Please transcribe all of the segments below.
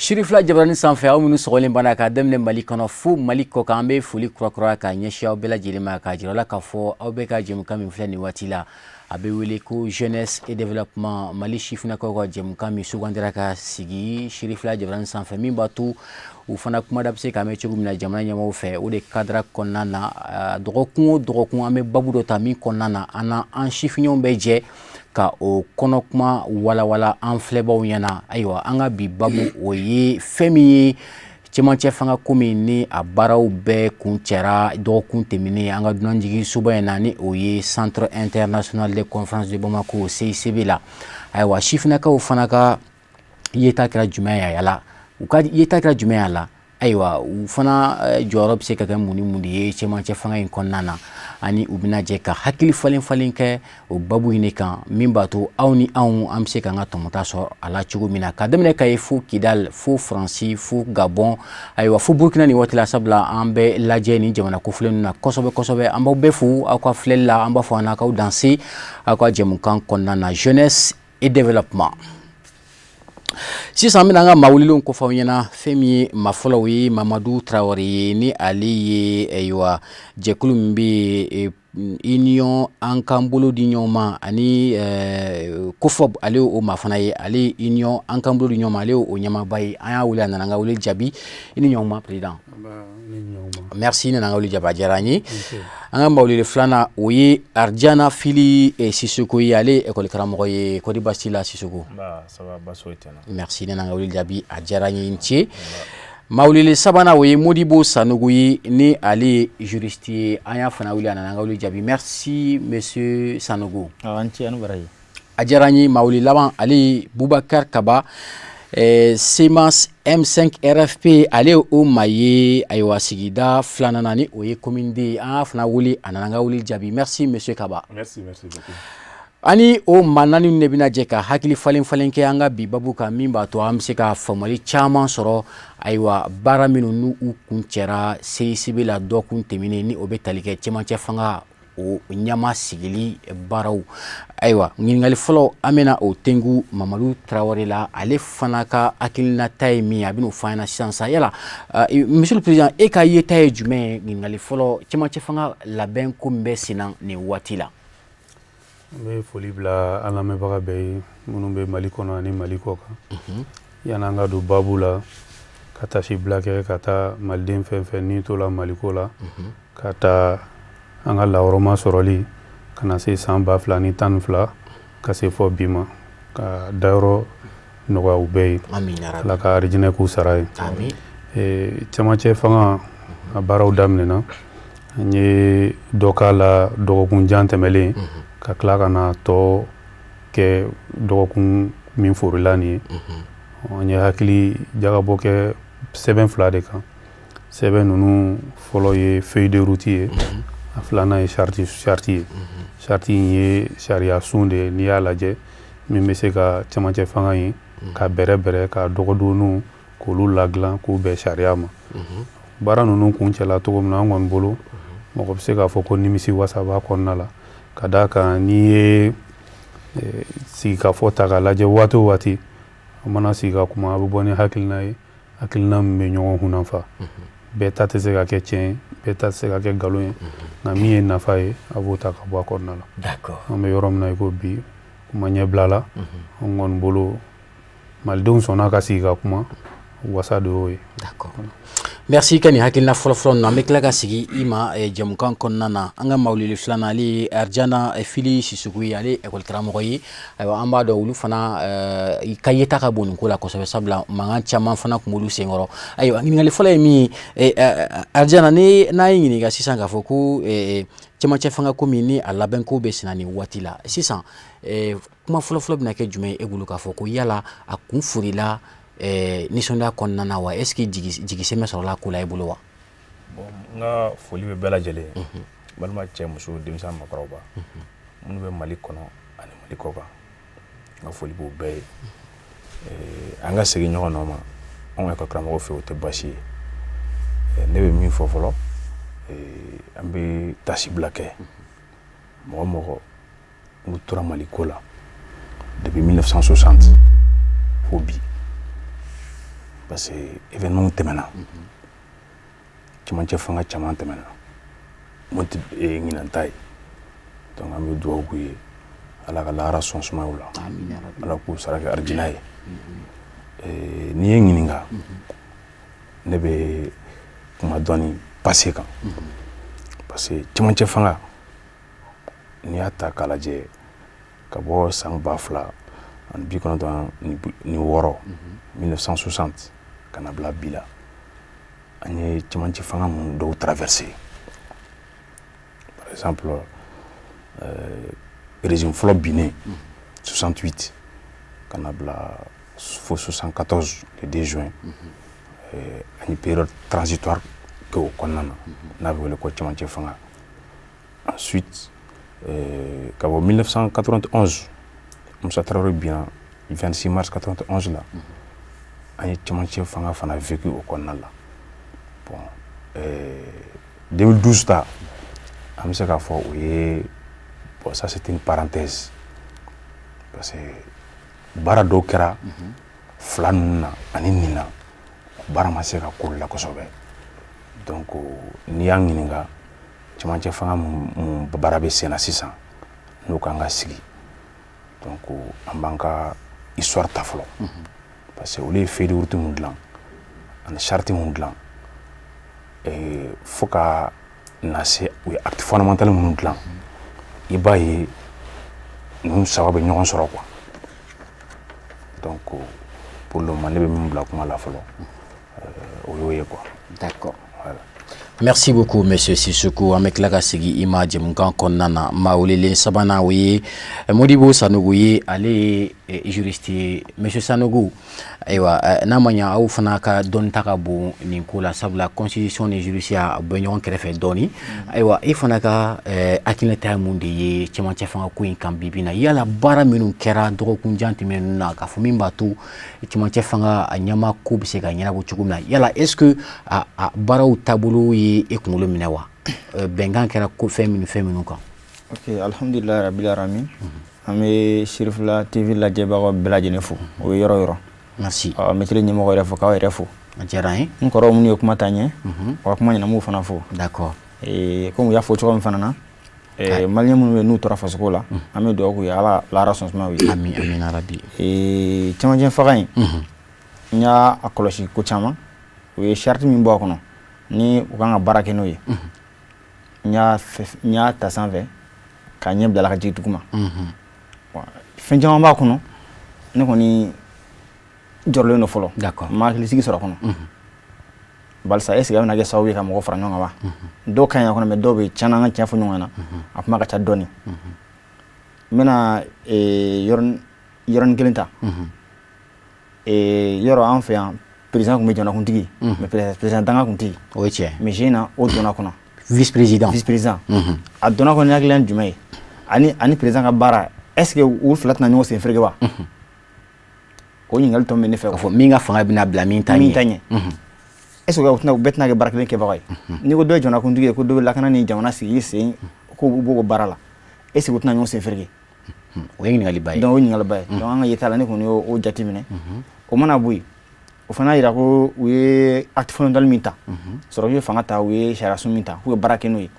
Sirifila jabarani sanfɛ, aw minnu sɔgɔlen banna k'a daminɛ Mali kɔnɔ fo Mali kɔ kan, an bɛ foli kurakura k'a ɲɛsin aw bɛɛ lajɛlen ma, k'a jira la k'a fɔ aw bɛ ka jɛmukan min filɛ nin waati la, a bɛ wele ko Jeunesse et Développement, Mali sifinnakaw ka jɛmukan min sugandira ka sigi Sirifila jabarani sanfɛ, min b'a to u fana kumada bɛ se ka mɛn cogo min na jamana ɲɛmaaw fɛ. O de cadre kɔnɔna na, dɔgɔkun o dɔgɔkun, an bɛ babu dɔ ta min kɔnɔna na an n'an sifinɲɔgɔnw bɛ jɛ ka o kɔnɔ kuma walawala an filɛbaw ɲɛna. Ayiwa, an ka bi babu, o ye fɛn min ye cɛmancɛ fanga ko min ni a baaraw bɛɛ kun cɛra dɔgɔkun tɛmɛnen an ka dunanjigin soba in na, ni o ye Centre International de Conférence de Bamako, CICB la. Ayiwa, sifinnakaw fana ka yeta kɛra jumɛn ye a la? U ka yeta kɛra jumɛn ye a la? Ayiwa, u fana jɔyɔrɔ bɛ se ka kɛ mun ni mun de ye cɛmancɛ fanga in kɔnɔna na? Ani u bɛna jɛ ka hakili falen falen kɛ o babu in de kan, min b'a to aw ni anw, an bɛ se k'an ka tɔmɔta sɔrɔ a la cogo min na, ka daminɛ Kayi fo Kidal, fo Faransi, fo Gabon, ayiwa, fo Burukina nin waati la, sabula an bɛ lajɛ nin jamana kofɔlen ninnu na kosɛbɛ kosɛbɛ. An b'aw bɛɛ fo aw ka filɛli la. An b'a fɔ an n'aw danse aw ka jɛmukan kɔnɔna na, Jeunesse et Développement. Sisan, an bɛna an ka maa welelenw kofɔ aw ɲɛna. Fɛn min ye maa fɔlɔ, o ye Mamadu Tarawele ye, ni ale ye, ayiwa, jɛkulu min bɛ yen, Union An K'an Bolo Di Ɲɔgɔn Ma ani COFOP, ale o maa fana ye, ale ye Union An K'an Bolo Di Ɲɔgɔn Ma, ale ye o ɲɛmaaba ye. An y'a wele, a nana an ka wele jaabi. I ni ɲɔgɔn ma, président. Merci, i nana an ka wele jaabi, a diyara an ye. An ka maa wele filanan, o ye Arijana Fili Sisoko ye, ale ye école karamɔgɔ ye. Kɔri baasi la, Sisoko? Merci, i nana an ka wele jaabi, a diyara n ye, i ni ce. Maa wele sabanan, o ye Modibo Sanogo ye, ni ale ye juriste ye. An y'a fana wele, a nana an ka wele jaabi. Merci, monsieur Sanogo. A diyara n ye. Maa wele laban, ale ye Bubakar Kaba, CMAS M5 RFP, ale o maa ye, ayiwa, sigida filanan na, ni o ye commune deux ye. An y'a fana wele, a nana an ka wele jaabi. Merci, monsieur Kaba. Merci, merci beaucoup. Ani o maa naani de bɛna jɛ ka hakili falen falen kɛ an ka bi babu kan, min b'a to an bɛ se ka faamuyali caman sɔrɔ, ayiwa, baara minnu n'u u kun cɛra CICB la dɔgɔkun tɛmɛnen, ni o bɛ tali kɛ cɛmancɛ fanga o ɲɛma sigili baaraw. Ayiwa, ɲininkali fɔlɔ, an bɛna o tengu Mamadu Tarawele la. Ale fana ka hakilinata ye min ye, a bɛn'o fɔ an ɲɛna sisan sa. Yala, monsieur le président, e ka yeta ye jumɛn ye? Ɲininkali fɔlɔ, cɛmancɛ fanga labɛn ko min bɛ sen na nin waati la. N bɛ foli bila an lamɛnbaga bɛɛ ye minnu bɛ Mali kɔnɔ ani Mali kɔ kan. Yanni an ka don baabu la, ka tasi bila kɛ ka taa maliden fɛn fɛn ni to la Maliko la, ka taa an ka lahɔrɔma sɔrɔli ka na se san 2012 ka se fɔ bi ma, ka dayɔrɔ nɔgɔya u bɛɛ ye, Ala ka arijinɛ k'u sara ye. Cɛmancɛ fanga a baaraw daminɛna, an ye dɔ k'a la dɔgɔkun jan tɛmɛlen, ka tila ka na tɔ kɛ dɔgɔkun min forila nin ye. An ye hakili jagabɔ kɛ sɛbɛn fila de kan. Sɛbɛn ninnu fɔlɔ ye feuille de route ye, a filanan ye charte ye. Charte in ye sariya sun de ye, n'i y'a lajɛ, min bɛ se ka cɛmancɛ fanga in ka bɛrɛ bɛrɛ ka dɔgɔdonninw k'olu ladilan k'u bɛn sariya ma. Baara ninnu kun cɛla cogo min na, an kɔni bolo, mɔgɔ bɛ se k'a fɔ ko nimisi wasa b'a kɔnɔna la, ka d'a kan n'i ye sigikafɔ ta k'a lajɛ, waati o waati an mana sigi ka kuma, a bɛ bɔ ni hakilina ye, hakilina min bɛ ɲɔgɔn hunnafa. Bɛɛ ta tɛ se ka kɛ tiɲɛ ye, bɛɛ ta tɛ se ka kɛ nkalon ye, nka min ye nafa ye, a b'o ta ka bɔ a kɔnɔna la. An bɛ yɔrɔ min na i ko bi, kuma ɲɛbila la, an kɔni bolo, malidenw sɔnna ka sigi ka kuma, wasa de y'o ye. Merci ka nin hakilina fɔlɔfɔlɔ ninnu. An bɛ tila ka sigi i ma jɛmukan kɔnɔna na. An ka mawulili filanan, ale ye Arijana Fili Sisoko ye, ale ye école karamɔgɔ ye. Ayiwa, an b'a dɔn olu fana ka yeta ka bon nin ko la kosɛbɛ, sabula mankan caman fana tun b'olu senkɔrɔ. Ayiwa, ɲininkali fɔlɔ ye min ye, Arijana, ni n'a ye ɲininka sisan k'a fɔ ko cɛmancɛ fanga ko min ni a labɛn ko bɛ senna nin waati la sisan, kuma fɔlɔfɔlɔ bɛna kɛ jumɛn ye e bolo, k'a fɔ ko yala a kun forila? Nisɔndiya kɔnɔna na wa? Est ce que jigisɛmɛ sɔrɔla ko la i bolo wa? Bon, n ka foli bɛ bɛɛ lajɛlen ye, balima cɛ, muso, denmisɛn, makɔrɔba, minnu bɛ Mali kɔnɔ ani Mali kɔ kan, n ka foli b'o bɛɛ ye. An ka segin ɲɔgɔn nɔ ma anw ka karamɔgɔ fɛ, o tɛ baasi ye. Ne bɛ min fɔ fɔlɔ, an bɛ tasibila kɛ mɔgɔ mɔgɔ n'u tora Mali ko la depuis 1960 fo bi, parce que événement tɛmɛna, cɛmancɛ fanga caman tɛmɛna, mun tɛ ɲinan ta ye. Donc an bɛ dugawu k'u ye, Ala ka lahara sɔn sumaw la, Ala k'u sara kɛ arijinɛ ye. N'i ye n ɲininka, ne bɛ kuma dɔɔni passé kan, parce que cɛmancɛ fanga, n'i y'a ta k'a lajɛ, ka bɔ san 2096, 1960, ka na bila bi la, an ye cɛmancɛ fanga mun dɔw traversé. Par exemple, régime fɔlɔ binnen 68 ka na bila fo 74 le 2 juin, an ye période transitoire kɛ o kɔnɔna na, n'a bɛ wele ko cɛmancɛ fanga. Ensuite, ka bɔ 1991, Musa Tarawele binna 26 mars 91 la, an ye cɛmancɛ fanga fana vécu o kɔnɔna la. Bon, 2012 ta, an bɛ se k'a fɔ o ye, bon, ça c'est une parenthèse, parce que baara dɔw kɛra fila ninnu na ani nin na, baara ma se ka k'olu la kosɛbɛ. Donc n'i y'an ɲininka cɛmancɛ fanga mun baara bɛ sen na sisan, n'o kan ka sigi, donc an b'an ka histoire ta fɔlɔ, parce que olu ye feuille de route mun dilan ani charte mun dilan, fo ka na se u ye acte fondamental minnu dilan, i b'a ye ninnu saba bɛ ɲɔgɔn sɔrɔ quoi. Donc pour le moment, ne bɛ min bila kuma la fɔlɔ, o y'o ye quoi. D'accord. Voilà. Merci beaucoup, monsieur Sissoko. An bɛ tila ka segin i ma jɛmukan kɔnɔna na. Maa welelen sabanan, o ye Modibo Sanogo ye, ale ye juriste ye. Monsieur Sanogo, ayiwa, n'a ma ɲa aw fana ka dɔnni ta ka bon nin ko la, sabula constitution ni juriste a bɛ ɲɔgɔn kɛrɛfɛ dɔɔni. Ayiwa, e fana ka hakilinata ye mun de ye cɛmancɛ fanga ko in kan bi bi in na? Yala baara minnu kɛra dɔgɔkun jan tɛmɛnen na, k'a fɔ min b'a to cɛmancɛ fanga a ɲɛma ko bɛ se ka ɲɛnabɔ cogo min na, yala est ce que a baaraw taabolo ye e kunkolo minɛ wa? Bɛnkan kɛra ko fɛn minnu kan? Ok, alhamdulilayi rabil alamin. An bɛ Sirifila TV lajɛbagaw bɛɛ lajɛlen fo, o ye yɔrɔ yɔrɔ. Merci. Ɔ, n bɛ télé ɲɛmɔgɔ yɛrɛ fo, k'aw yɛrɛ fo. A diyara an ye. N kɔrɔw minnu ye kuma ta ɲɛ, u ka kuma ɲɛna, n b'u fana fo. Komi u y'a fɔ cogo min fana na, malien minnu bɛ yen n'u tora fasoko la, an bɛ dugawu k'u ye, Ala lahara sɔn suma u ye. Ami, amina rabi. Cɛmancɛ fanga in, n y'a a kɔlɔsi ko caman. U ye charte min bɔ a kɔnɔ ni u kan ka baara kɛ n'o ye, n y'a ta sanfɛ k'a ɲɛ bila la ka jigin duguma. Bon, fɛn caman b'a kɔnɔ, ne kɔni jɔrɔlen don fɔlɔ. N ma hakilisigi sɔrɔ a kɔnɔ balisa est ce que a bɛna kɛ sababu ye ka mɔgɔ fara ɲɔgɔn kan wa? Dɔw ka ɲi a kɔnɔ, mais dɔw bɛ yen, tiɲɛna, an ka tiɲɛ fɔ ɲɔgɔn ɲɛna, a kuma ka ca dɔɔni. N bɛna yɔrɔnin kelen ta. Yɔrɔ an fɛ yan, président tun bɛ, jamanakuntigi, mais président danga tun tɛ yen. O ye tiɲɛ. Mais sisan na, o donna kɔnɔ. Vice président. Vice président, a donna kɔnɔ ni hakilina jumɛn ye? Ani président ka baara, est ce que u fila tɛna ɲɔgɔn sen fereke wa? O ɲininkali tɔ bɛ ne fɛ. K'a fɔ min ka fanga bɛna bila min ta min ɲɛ. Ta ɲɛ, est ce que u bɛɛ tɛna kɛ baara kelen kɛbaga ye? N'i ko dɔ ye jamanakuntigi ye, ko dɔ bɛ lakana ni jamana sigi sen, ko u b'o baara la, est ce que u tɛna ɲɔgɔn sen fereke? O ye ɲininkaliba ye. Donc o ye ɲininkaliba ye. Donc an ka yeta la, ne kɔni y'o jateminɛ. O mana bɔ yen, o fana yira ko u ye acte fondamental min ta, sɔrɔ ye fanga ta, u ye sariyasun min ta k'u ye baara kɛ n'o ye,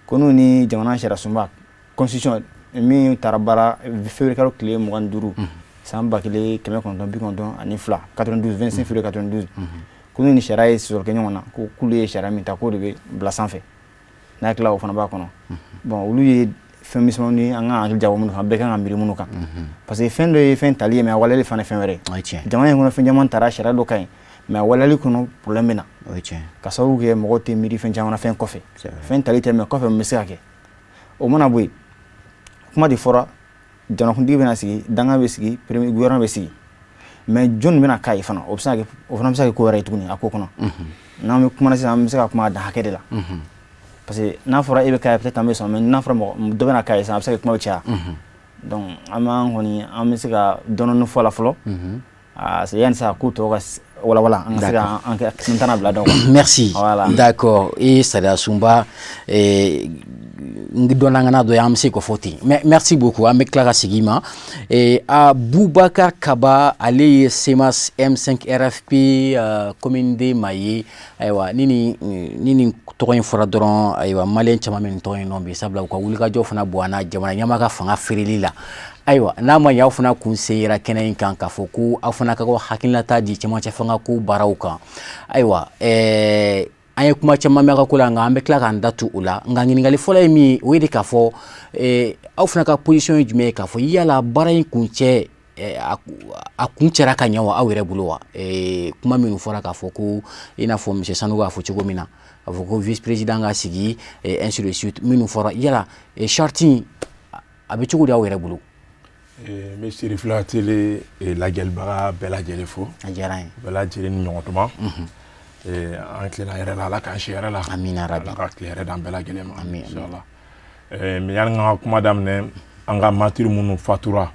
ko n'u ni jamana sariyasunba, constitution min taara baara février kalo tile 25 san 1992, 92, 25 février 92, ko n'u ni sariya ye sɔsɔli kɛ ɲɔgɔn na, ko k'olu ye sariya min ta, k'o de bɛ bila sanfɛ. N'a hakili o fana b'a kɔnɔ. Bon, olu ye fɛn misɛnmaninw ye, an ka hakili jagabɔ minnu kan, bɛɛ kan ka miiri minnu kan, parce que fɛn dɔ ye fɛn tali ye, mais a waleyali fana ye fɛn wɛrɛ ye. O ye tiɲɛ. Jamana in kɔnɔ, fɛn caman tara, sariya dɔ ka ɲi, mais a waleyali kɔnɔ, problème bɛ na. O ye tiɲɛ. Ka sababu kɛ mɔgɔw tɛ miiri fɛn caman na fɛn kɔfɛ. C'est vrai. Fɛn tali tɛ, mais kɔfɛ mun bɛ se ka kɛ? O mana bɔ yen, kuma de fɔra, jamanakuntigi bɛna sigi, danga bɛ sigi, premier gouvernement bɛ sigi. Mais jɔnni bɛna k'a ye fana, o bɛ se ka kɛ, o fana bɛ se ka kɛ ko wɛrɛ ye tuguni a ko kɔnɔ. N'an bɛ kuma na sisan, an bɛ se ka kuma a dan hakɛ de la, parce que n'a fɔra e bɛ k'a ye, peut-être an bɛ sɔn, mais n'a fɔra mɔgɔ dɔ bɛna k'a ye sisan, a bɛ se ka kɛ kuma bɛ caya. Donc an b'an kɔni, an bɛ se ka dɔɔni fɔ a la fɔlɔ. Ah, c'est yanni sa ko tɔ ka walawala, an ka se ka an kɛ tana bila dɔn quoi. Merci. Voilà. D'accord. E Sariya Sunba dɔnna dɔ ye, an bɛ se k'o fɔ ten. Mais merci beaucoup. An bɛ tila ka segin i ma. Abubakar Kaba, ale ye CMAS M5 RFP commune D maa ye. Ayiwa, ni nin tɔgɔ in fɔra dɔrɔn, ayiwa, maliyɛn caman bɛ nin tɔgɔ in dɔn bi, sabula u ka wulikajɔ fana bonyana jamana ɲɛmaa ka fanga feereli la. Ayiwa, n'a ma ɲɛ, aw fana kun sen yera kɛnɛ in kan k'a fɔ ko aw fana ka hakilinata di cɛmancɛ fanga ko baaraw kan. Ayiwa, an ye kuma caman mɛn a ka ko la, nka an bɛ tila k'an da tu o la. Nka ɲininkali fɔlɔ ye min ye, o ye de k'a fɔ aw fana ka position ye jumɛn ye, k'a fɔ yala baara in kun cɛ a kun cɛra ka ɲɛ wa aw yɛrɛ bolo wa? Kuma minnu fɔra k'a fɔ ko i n'a fɔ monsieur Sanogo y'a fɔ cogo min na, k'a fɔ ko vice président ka sigi, ainsi de suite, minnu fɔra, yala charte in a bɛ cogo di aw yɛrɛ bolo? N bɛ Serifila Tele lajɛlibaga bɛɛ lajɛlen fo. A diyara an ye. Bɛɛ lajɛlen ni ɲɔgɔn tuma. An tilenna hɛrɛ la, Ala k'an si hɛrɛ la. Amina rabi. Ala ka tile hɛrɛ d'an bɛɛ lajɛlen ma. Amin. Inshallah. Mais yanni n ka kuma daminɛ, an ka martyrs minnu fatura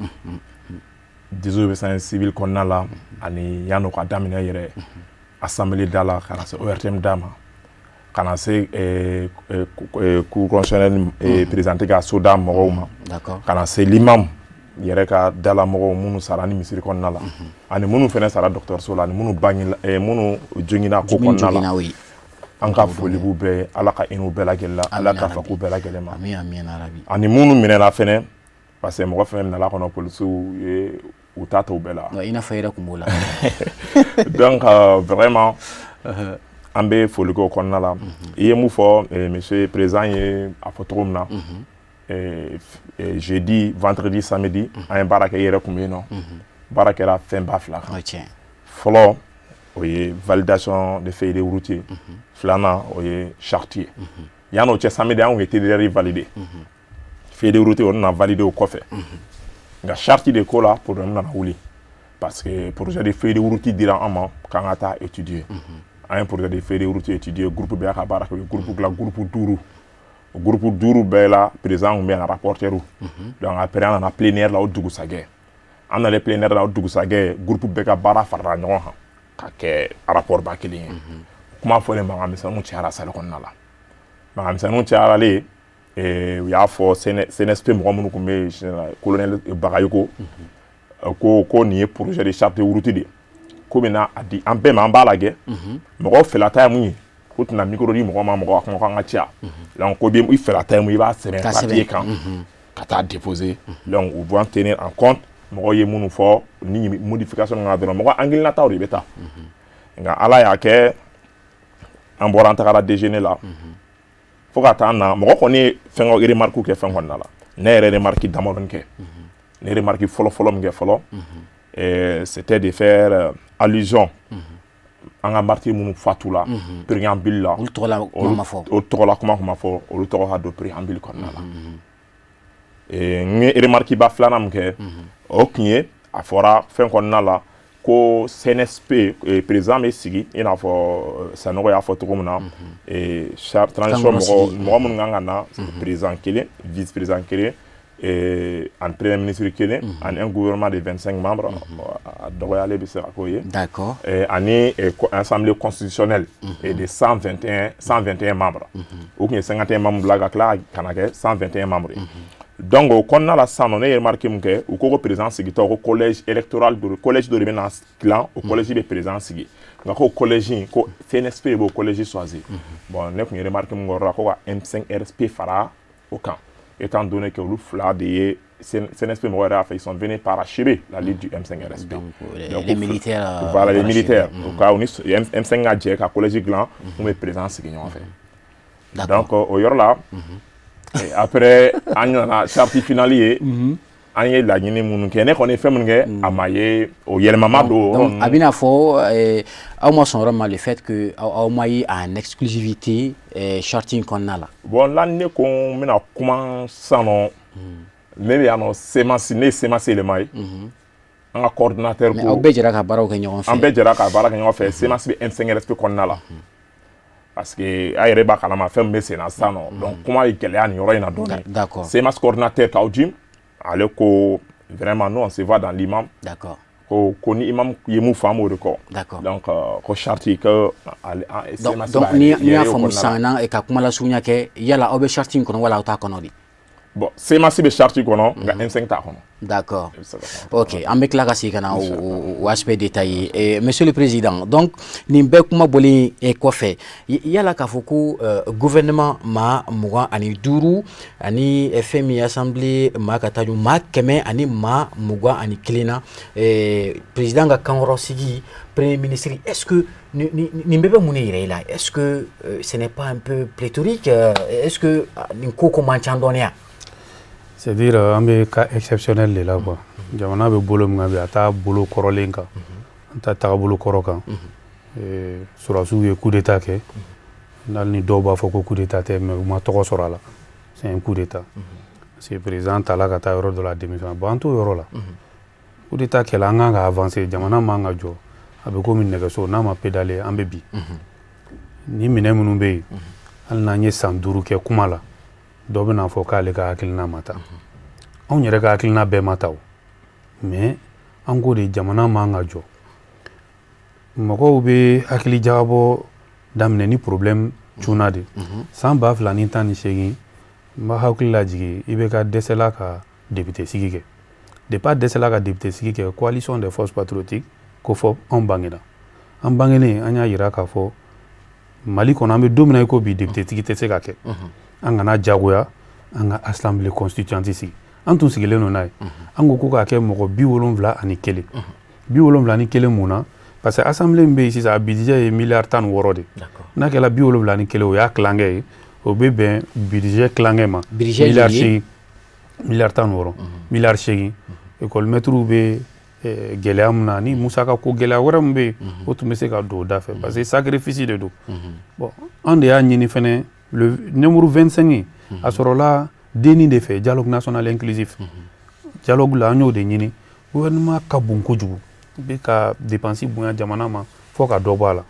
désobéissance civile kɔnɔna la, ani yan'o ka daminɛ yɛrɛ, assemblée da la ka na se ORTM da ma, ka na se cour constitutionnelle présidente ka so da mɔgɔw ma, ka na se l'imam yɛrɛ ka dalamɔgɔw minnu sara ni misiri kɔnɔna la, ani minnu fana sara dɔgɔtɔrɔso la, ani minnu bange, minnu jogina ko kɔnɔna la, an ka foli b'u bɛɛ ye. Ala ka hinɛ u bɛɛ lajɛlen la, Ala ka fa k'u bɛɛ lajɛlen ma, ani minnu minɛna fɛnɛ, parce que mɔgɔ fɛn minɛla kɔnɔ, polisiw ye u ta t'o bɛɛ la. I n'a fɔ i yɛrɛ tun b'o la. Donc vraiment, an bɛ foli k'o kɔnɔna la. I ye mun fɔ, monsieur président ye a fɔ cogo min na, jeudi, vendredi, samedi, an ye baara kɛ. I yɛrɛ tun bɛ yen nɔ. Baara kɛra fɛnba fila kan. Fɔlɔ, o ye validation de feuille de route ye. Filanan, o ye charte ye. Yan'o cɛ, samedi, an tun ye TDR validé. Feuille de route, o nana validé o kɔfɛ. Nka charte de ko la, problème nana wuli, parce que projet de feuille de route dira an ma k'an ka taa étudier. An ye projet de feuille de route étudier, groupe bɛɛ y'a ka baara kɛ. U ye groupe dilan, groupe duuru. O groupe duuru bɛɛ la, président tun bɛ yan, rapporteur. Donc après, an nana plénière la o dugusajɛ. An nalen plénière la o dugusajɛ, groupe bɛɛ ka baara farala ɲɔgɔn kan ka kɛ rapport ba kelen ye. Kuma fɔlen, mankan misɛnninw cayara salle kɔnɔna la. Mankan misɛnninw cayaralen, u y'a fɔ CNSP mɔgɔ minnu tun bɛ yen, colonel Bagayoko ko nin ye projet de charte de route de ye, ko bɛna a di an bɛɛ ma, an b'a lajɛ, mɔgɔw fɛlata ye mun ye. Ko tɛna micro di mɔgɔ ma, mɔgɔ ka kuma kan ka caya. Donc ko i fɛlata ye mun ye, i b'a sɛbɛn papier kan ka taa déposer. Donc u vont tenir en compte mɔgɔw ye minnu fɔ ni modification kan dɔrɔn, mɔgɔ hakilinataw de bɛ taa. Nka Ala y'a kɛ, an bɔra, an tagara déjeuner la fo ka taa na. Mɔgɔ kɔni ye fɛn remarque kɛ fɛn kɔnɔna la. Ne yɛrɛ remarque damadɔni kɛ. Ne remarque fɔlɔ fɔlɔ min kɛ fɔlɔ, c'était de faire allusion an ka martyrs minnu fatula préambule la. Olu tɔgɔ la kuma ma fɔ. Olu tɔgɔ la kuma ma fɔ, olu tɔgɔ ka don préambule kɔnɔna la. N ye remarque ba filanan min kɛ, o tun ye a fɔra fɛn kɔnɔna la ko CNSP président bɛ sigi, i n'a fɔ Sanogo y'a fɔ cogo min na, transition mɔgɔ minnu kan ka na, président kelen, vice président kelen, ani premier ministre kelen, ani un gouvernement de 25 membres, a dɔgɔyalen bɛ se ka k'o ye. Ani assemblée constitutionnelle de 121 membres. O tun ye 51 membres bila ka tila ka na kɛ 121 membres ye. Donc o kɔnɔna la sisan nɔ, ne ye remarque min kɛ, u ko ko président sigitɔ, ko collège électoral dɔ, collège dɔ de bɛ na dilan, o collège bɛ président sigi. Nka ko collège in, ko CNSP de b'o collège choisi. Bon, ne tun ye remarque min kɛ o yɔrɔ la, ko ka M5 RSP fara o kan, étant donné que olu fila de ye CNSP mɔgɔw yɛrɛ y'a fɛ, ils sont venus parachever la lutte du M5 RSP. Donc, les militaires. Voilà, les militaires. O ka u ni M5 ka jɛ ka collège dilan mun bɛ président sigi ɲɔgɔn fɛ. Donc o yɔrɔ la, après an nana charte finale ye. An ye laɲini minnu kɛ, ne kɔni ye fɛn minnu kɛ, a ma ye o yɛlɛma ma don. Donc a bɛna fɔ aw ma sɔn yɔrɔ ma, le fait que aw ma ye en exclusivité charte in kɔnɔna la. Bon là, ne ko n bɛna kuma sisan nɔ, ne bɛ yan nɔ CMAS, ne ye CMAS élément ye. An ka coordinateur ko aw bɛɛ jɛra ka baaraw kɛ ɲɔgɔn fɛ. An bɛɛ jɛra ka baara kɛ ɲɔgɔn fɛ. CMAS bɛ M5 RFP kɔnɔna la, parce que a yɛrɛ b'a kalama fɛn min bɛ sen na sisan nɔ. Donc kuma ye gɛlɛya nin yɔrɔ in na dɔɔnin. CMAS coordinateur Kaou Djim, ale ko vraiment, nous, on se voit dans l'imam. Ko ni imam ye mun fɔ, an b'o de kɔ. Donc ko charte que ale donc donc ni y'a faamu sisan na, ka kuma lasurunya kɛ, yala aw bɛ charte in kɔnɔ wala aw t'a kɔnɔ de? Bon, CMAS bɛ charte kɔnɔ, nka M5 t'a kɔnɔ. D'accord. Ok, an bɛ tila ka segin ka na o aspect détaillé. Monsieur le Président, donc nin bɛɛ kuma bɔlen kɔfɛ, yala k'a fɔ ko gouvernement maa 25 ani fɛn min ye assemblée maa ka taa maa 121 na, président ka kankɔrɔsigi, premier ministre, est-ce que nin bɛɛ bɛ mun de yira i la? Est-ce que ce n'est pas un peu pléthorique? Est-ce que nin ko man ca dɔɔnin ya? C'est-à-dire, an bɛ cas exceptionnel de la, quoi. Jamana bɛ bolo min kan bi, a t'a bolo kɔrɔlen kan, an ta tagabolo kɔrɔ kan. Sɔrɔdasiw ye coup d'état kɛ. Hali ni dɔw b'a fɔ ko coup d'état tɛ, mais u ma tɔgɔ sɔrɔ a la, c'est un coup d'état, parce que président tala ka taa yɔrɔ dɔ la, a démission. Bon, an t'o yɔrɔ la. Coup d'état kɛla, an kan ka avancer, jamana man ka jɔ. A bɛ komi nɛgɛso n'a ma pédale, an bɛ bin. Ni minɛ minnu bɛ yen, hali n'an ye san 5 kɛ kuma la, dɔ bɛna fɔ k'ale ka hakilina ma ta. Anw yɛrɛ ka hakilina bɛɛ ma ta o, mais an ko de jamana man ka jɔ. Mɔgɔw bɛ hakili jagabɔ daminɛ ni problème cunna de. San 2018, n b'a hakili lajigin, i bɛ ka dɛsɛla ka député sigi kɛ. Depuis a dɛsɛla ka député sigi kɛ, Coalition des forces patriotiques ko fɔ anw bangena. An bangenen, an y'a yira k'a fɔ Mali kɔnɔ, an bɛ don min na i ko bi, député tigi tɛ se ka kɛ. An kana jagoya an ka assemblée constituante sigi. An tun sigilen don n'a ye. An ko k'a kɛ mɔgɔ 71. 71 mun na? Parce que assemblée min bɛ yen sisan, a budget ye miliyari 16 de. N'a kɛra 71, o y'a tilankɛ ye, o bɛ bɛn budget tilankɛ ma, miliyari 8, miliyari 16, miliyari 8. École maîtres bɛ gɛlɛya min na, ni musaka ko gɛlɛya wɛrɛ min bɛ yen, o tun bɛ se ka don o da fɛ, parce que sacrifice de don. Bon, an de y'a ɲini fɛnɛ, le numéro 25, a sɔrɔla denni de fɛ, dialogue national inclusif. Dialogue la, an y'o de ɲini. Gouvernement ka bon kojugu, bɛ ka dépense bonya jamana ma fo ka dɔ bɔ a la.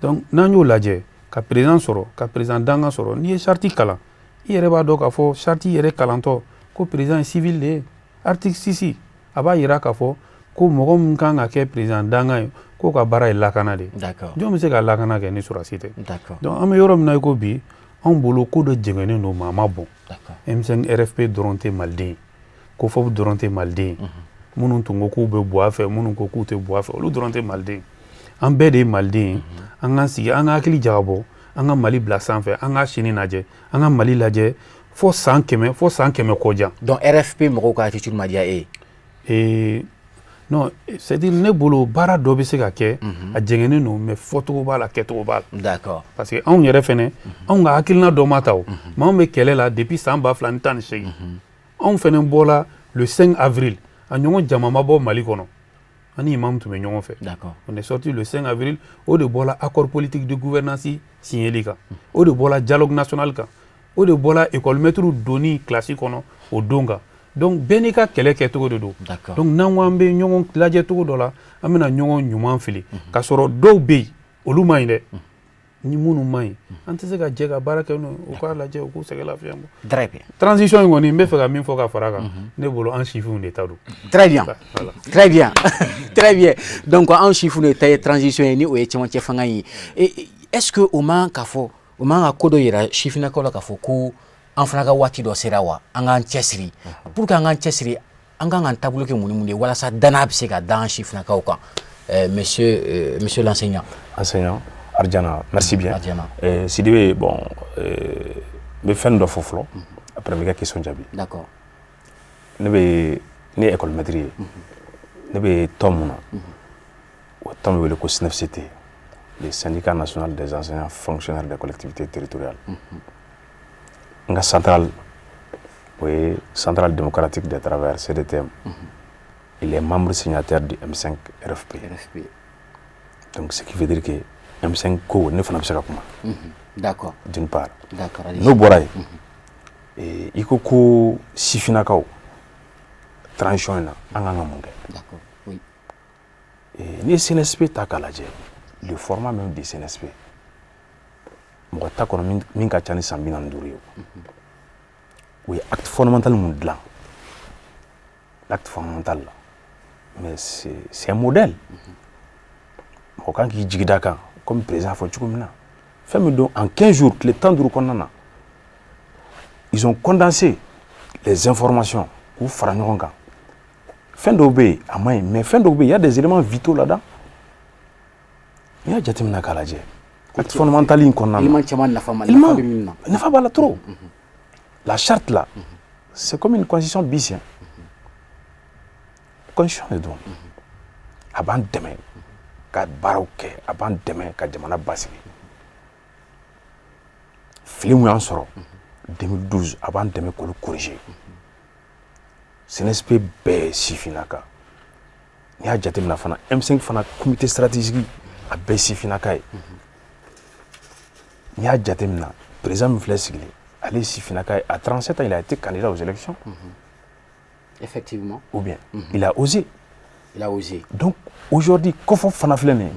Donc n'an y'o lajɛ, ka président sɔrɔ, ka président danga sɔrɔ, n'i ye charte kalan, i yɛrɛ b'a dɔn k'a fɔ charte yɛrɛ kalantɔ ko président ye civil de ye. Article 6, a b'a yira k'a fɔ ko mɔgɔ min kan ka kɛ président danga ye, k'o ka baara ye lakana de ye. Jɔn bɛ se ka lakana kɛ ni sɔrɔdasi tɛ? Donc an bɛ yɔrɔ min na i ko bi, anw bolo ko dɔ jɛngɛnnen don, maa ma bɔn. M5 RFP dɔrɔn tɛ maliden ye, COFOP dɔrɔn tɛ maliden ye, minnu tun ko k'u bɛ bɔ a fɛ, minnu ko k'u tɛ bɔ a fɛ, olu dɔrɔn tɛ maliden ye. An bɛɛ de ye maliden ye. An k'an sigi, an ka hakili jagabɔ, an ka Mali bila sanfɛ, an ka sini lajɛ, an ka Mali lajɛ fo san 100, fo san 100 kɔjan. Donc RFP mɔgɔw ka attitude ma diya e ye? Non, c'est à dire, ne bolo, baara dɔ bɛ se ka kɛ, a jɛngɛnnen don, mais fɔcogo b'a la, kɛcogo b'a la. Parce que anw yɛrɛ fɛnɛ, anw ka hakilina dɔ ma ta o, mais anw bɛ kɛlɛ la depuis san 2018. Anw fɛnɛ bɔla le 5 avril, a ɲɔgɔn jama ma bɔ Mali kɔnɔ. An ni imam tun bɛ ɲɔgɔn fɛ. On est sorti le 5 avril. O de bɔla accord politique de gouvernance signeli kan, o de bɔla dialogue national kan, o de bɔla école maître donni classe kɔnɔ o don kan. Donc bɛɛ n'i ka kɛlɛ kɛcogo de don. Donc n'an ko an bɛ ɲɔgɔn lajɛ cogo dɔ la, an bɛna ɲɔgɔn ɲuman fili k'a sɔrɔ dɔw bɛ yen, olu man ɲi dɛ. Ni minnu man ɲi, an tɛ se ka jɛ ka baara kɛ n'o ye. U k'a lajɛ, u k'u sɛgɛn lafiya bɔ. Très bien. Transition in kɔni, n bɛ fɛ ka min fɔ ka fara a kan, ne bolo, an sifinw de ta don. Très bien. Très bien. Très bien. Donc an sifinw de ta ye transition ye, ni o ye cɛmancɛ fanga ye. Est-ce que o man k'a fɔ, o man ka ko dɔ yira sifinnakaw la k'a fɔ ko an fana ka waati dɔ sera wa, an k'an cɛsiri? Pour que an k'an cɛsiri, an kan k'an taabolo kɛ mun ni mun de ye walasa danaya bɛ se ka da an sifinnakaw kan? Monsieur l'enseignant. Enseignant Arjana, merci bien. Arjana. Sidibé, bon, n bɛ fɛn dɔ fɔ fɔlɔ, après n bɛ ka question jaabi. D'accord. Ne ye école maître ye. Ne bɛ tɔn mun na? O tɔn bɛ wele ko SNEFCT, le syndicat national des enseignants fonctionnaires des collectivités territoriales. N ka centrale, o ye Centrale démocratique des travailleurs, CDTM. Il est membre signataire du M5 RFP. RFP. Donc ce qui veut dire que M5 ko, ne fana bɛ se ka kuma. D'une part. D'accord, allez-y. N'o bɔra yen, i ko ko sifinnakaw, transition in na, an kan ka mun kɛ? D'accord. Oui. N'i ye CNSP ta k'a lajɛ, le format même du CNSP, mɔgɔ t'a kɔnɔ min ka ca ni san 45 ye. O ye acte fondamental mun dilan, l'acte fondamental là, mais c'est un modèle. Mɔgɔ kan k'i jigi da kan, comme président a fɔ cogo min na. Fɛn min don, en 15 jours, tile 15 kɔnɔna na, ils ont condensé les informations k'u fara ɲɔgɔn kan. Fɛn dɔw bɛ yen, a man ɲi, mais fɛn dɔw bɛ yen, il y a des éléments vitaux là-dedans. N'i y'a jateminɛ k'a lajɛ, acte fondamental in kɔnɔna na, élément caman nafa ma, nafa bɛ min na. Nafa b'a la trop. La charte là, c'est comme une constitution bis, hein. Constitution de don, a b'an dɛmɛ ka baaraw kɛ, a b'an dɛmɛ ka jamana basigi. Fili mun y'an sɔrɔ 2012, a b'an dɛmɛ k'olu corriger. CNSP bɛɛ ye sifinnaka. N'i y'a jateminɛ fana, M5 fana, comité stratégique, a bɛɛ ye sifinnaka ye. N'i y'a jateminɛ, président min filɛ sigilen, ale ye sifinnaka ye. À 37 ans, il a été candidat aux élections. Effectivement. Ou bien il a osé. Il a osé. Donc aujourd'hui, COFOP fana filɛ nin ye,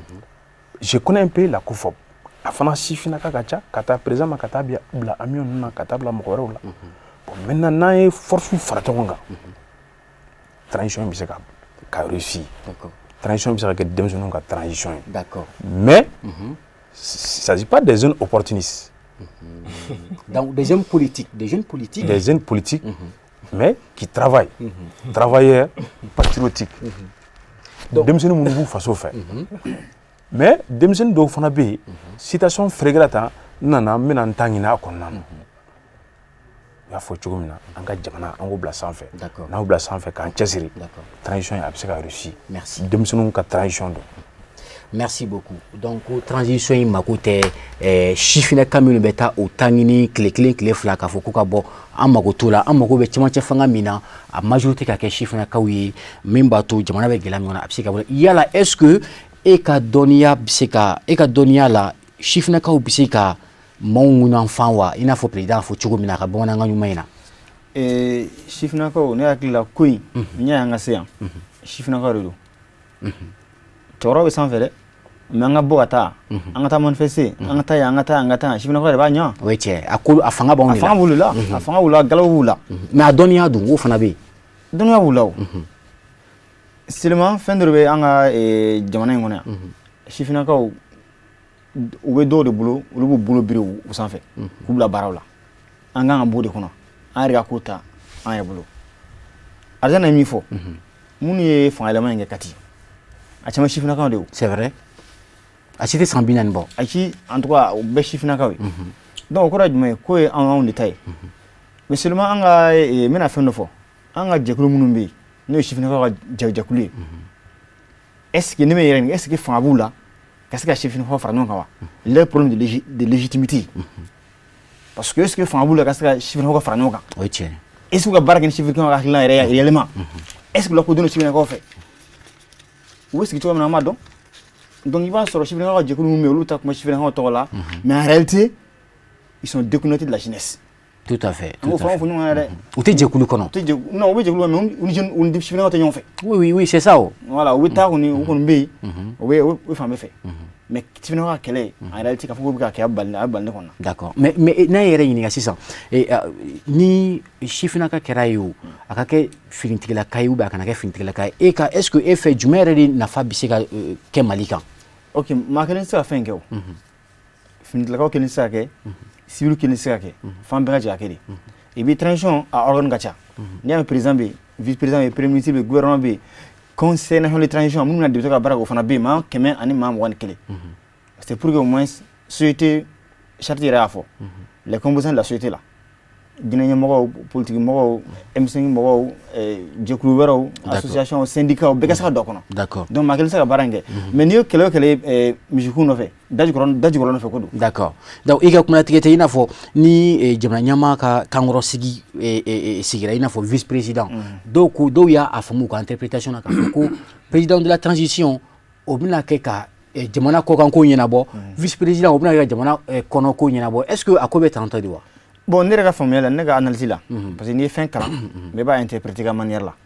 je connais un peu la COFOP, a fana sifinnaka ka ca, ka taa président ma, ka taa bila amion ninnu na, ka taa bila mɔgɔ wɛrɛw la. Bon, maintenant, n'an ye force fara ɲɔgɔn kan, transition bɛ se ka réussir. Transition bɛ se ka kɛ denmisɛnninw ka transition ye. Mais il s'agit pas des jeunes opportunistes. Donc des jeunes politiques, des jeunes politiques. Des jeunes politiques, mais qui travaillent, travailleurs patriotiques. Denmisɛnnin minnu b'u faso fɛ. Mais denmisɛnnin dɔw fana bɛ yen, situation ferekela tan, n nana, n bɛna n ta ɲini a kɔnɔna na. U y'a fɔ cogo min na, an ka jamana, an k'o bila sanfɛ. N'an y'o bila sanfɛ k'an cɛsiri, transition a bɛ se ka réussir. Merci. Denmisɛnninw ka transition don. Merci beaucoup. Donc transition in mako tɛ sifinnaka minnu bɛ taa o ta ɲini tile kelen, tile fila, k'a fɔ ko ka bɔ, an mako t'o la. An mako bɛ cɛmancɛ fanga min na, a majorité ka kɛ sifinnakaw ye, min b'a to jamana bɛ gɛlɛya min kɔnɔ, a bɛ se ka bɔ. Yala, est ce que e ka dɔnniya bɛ se ka, e ka dɔnniya la, sifinnakaw bɛ se ka maaw ŋunanfan wa, i n'a fɔ président y'a fɔ cogo min na a ka bamanankan ɲuman in na? Sifinnakaw, ne hakili la, ko in n y'a ye an ka se yan, sifinnakaw de don. Cɛkɔrɔba bɛ sanfɛ dɛ, mais an ka bɔ ka taa, an ka taa manifester, an ka taa yan, an ka taa yan, an ka taa yan, sifinnakaw de b'a ɲɛ. O ye tiɲɛ, a ko a fanga b'anw de A la. fanga b'olu la, a fanga b'u la, galabu b'u la. Mais a dɔnniya dun, o fana bɛ yen. Dɔnniya b'u la. O seulement, fɛn dɔ de bɛ an ka jamana in kɔnɔ yan, sifinnakaw, u bɛ dɔw de bolo, olu b'u bolo biri u sanfɛ k'u bila baaraw la. An kan ka b'o de kɔnɔ, an yɛrɛ ka ko ta an yɛrɛ bolo. Arijana ye min fɔ, minnu ye fanga yɛlɛma in kɛ Kati, a caman sifinnakaw de ye. C'est vrai, a si tɛ san 40 bɔ. A ci, en tout cas, o bɛɛ sifinnakaw ye. Donc o kɔrɔ ye jumɛn ye? K'o ye anw de ta ye. Mais seulement, an ka n bɛna fɛn dɔ fɔ, an ka jɛkulu minnu bɛ yen, n'o ye sifinnakaw ka jɛkulu ye, est ce que ne bɛ yɛrɛ ɲininka, est ce que fanga b'u la ka se ka sifinnakaw fara ɲɔgɔn kan wa? Le problème de légitimité, parce que est ce que fanga b'u la ka se ka sifinnakaw fara ɲɔgɔn kan? O ye tiɲɛ ye. Est ce que u ka baara kɛ ni sifinnakaw ka hakilina yɛrɛ ye réellement? Est ce que u lakodɔnnen sifinnakaw fɛ? U bɛ sigi cogo min na, an b'a dɔn. Donc i b'a sɔrɔ sifinnakaw ka jɛkulu minnu bɛ yen, olu ta kuma sifinnakaw tɔgɔ la, mais en réalité, ils sont déconnectés de la jeunesse. Tout à fait. An k'o fɔ, an k'o fɔ ɲɔgɔn ye dɛ. U tɛ jɛkulu kɔnɔ. U tɛ jɛkulu, non, u bɛ jɛkulu kɔnɔ, mais u ni jeunes, u ni sifinnakaw tɛ ɲɔgɔn fɛ. Oui, c'est ça o. Voilà, u bɛ taa kɔni, u kɔni bɛ yen, u bɛ fan bɛɛ fɛ, mais sifinnakaw ka kɛlɛ, en réalité, k'a fɔ k'u bɛ ka kɛ, a bɛ bali, a bɛ bali ne kɔnɔ. D'accord, mais n'a yɛrɛ ɲininka sisan, ni sifinnaka kɛra ye o, a ka kɛ finitigilaka ye ou bien a kana kɛ finitigilaka ye, e ka, est ce que e fɛ, jumɛn yɛrɛ de nafa bɛ se ka kɛ Mali kan? Ok, maa kelen tɛ se ka fɛn kɛ. O finitigilakaw kelen tɛ se ka kɛ, civil kelen tɛ se ka kɛ, fan bɛɛ ka jɛ ka kɛ de. Et puis transition a organe ka ca. N'i y'a mɛn, président bɛ yen, vice président bɛ yen, premier ministre bɛ yen, gouvernement bɛ yen, conseil national de transition minnu bɛna député ka baara kɛ, o fana bɛ yen, maa 121. C'est pour que au moins société charte yɛrɛ y'a fɔ, les composants de la société la, diinɛ ɲɛmɔgɔw, politique mɔgɔw, M5 mɔgɔw, jɛkulu wɛrɛw, association, syndicat, bɛɛ ka se ka don a kɔnɔ. Donc maa kelen tɛ se ka baara in kɛ. Mais n'i ye kɛlɛ o kɛlɛ ye misikun nɔfɛ, dajukɔrɔ dajukɔrɔ nɔfɛ ko don. D'accord. Donc i ka kumalatigɛ tɛ i n'a fɔ ni jamana ɲɛmaa ka kankɔrɔ sigi sigira i n'a fɔ vice président, dɔw ko, dɔw y'a faamu u ka interprétation na k'a fɔ ko président de la transition, o bɛna kɛ ka jamana kɔkanko ɲɛnabɔ, vice président, o bɛna kɛ ka jamana kɔnɔko ɲɛnabɔ. Est ce que a ko bɛ tan tɔ de wa? Bon, ne yɛrɛ ka faamuya la, ne ka analyse la, parce que n'i ye fɛn kalan, mais i b'a interpréter ka manière la.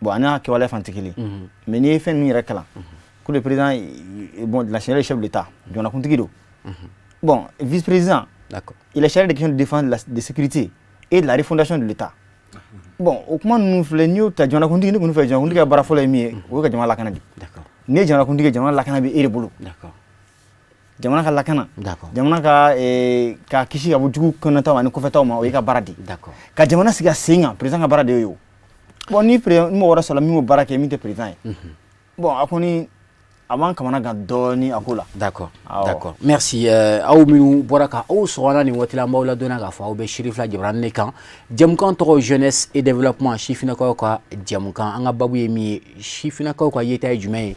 Bon, a n'a kɛwale fan tɛ kelen, mais n'i ye fɛn ninnu yɛrɛ kalan Ko le président, bon, la le chef de l'État, jamanakuntigi don. Bon, vice-président, il est chargé des questions de défense, de sécurité et de la refondation de l'État. Bon, o kuma ninnu filɛ, n'i y'o ta, jamanakuntigi, ne kɔni fɛ, jamanakuntigi ka baara fɔlɔ ye min ye, o ye ka jamana lakana de. N'i ye jamanakuntigi ye, jamana lakana bɛ e de bolo. Jamana ka lakana, jamana ka ka kisi ka bɔ jugu kɔnɔtaw ani kɔfɛtaw ma, o y'i ka baara de ye. Ka jamana sigi a sen kan, président ka baara de y'o ye o. Bon, ni président, ni mɔgɔ wɛrɛ sɔrɔla min b'o baara kɛ min tɛ président ye, bon, a kɔni a b'an kamana gan dɔɔni a ko la. D'accord, merci. Aw minnu bɔra ka aw sɔgɔna nin waati la, an b'aw ladɔnniya k'a fɔ aw bɛ Sirifila Jabarani de kan. Jɛmukan tɔgɔ Jeunesse et Développement, sifinnakaw ka jɛmukan. An ka babu ye min ye, sifinnakaw ka yeta ye jumɛn ye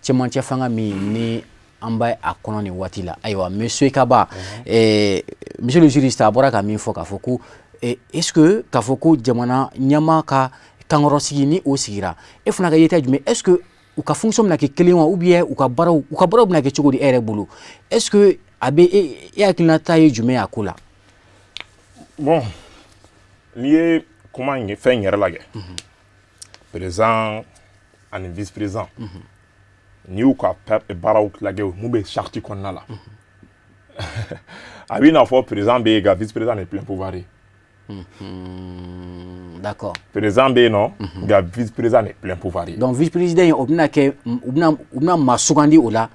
cɛmancɛ fanga min ni an b'a a kɔnɔ nin waati la? Ayiwa, monsieur Kaba, monsieur le juriste, a bɔra ka min fɔ, k'a fɔ ko est-ce que k'a fɔ ko jamana ɲɛmaa ka kankɔrɔsigi ni o sigira, e fana ka yeta ye jumɛn? Est-ce que u ka fonction bɛna kɛ kelen wa, ou bien u ka baaraw bɛna kɛ cogo di e yɛrɛ bolo? Est-ce que a bɛ e hakilinata ye jumɛn ye a ko la? Bon, n'i ye kuma in fɛn in yɛrɛ lajɛ, président ani vice président, n'i y'u ka baaraw lajɛ mun bɛ charte kɔnɔna la, a b'i n'a fɔ président bɛ yen, nka vice président de plein pouvoir ye. Président bɛ yen nɔ, nka vice président de plein pouvoir ye. Donc vice président in, o bɛna kɛ, u bɛna maa sugandi o la,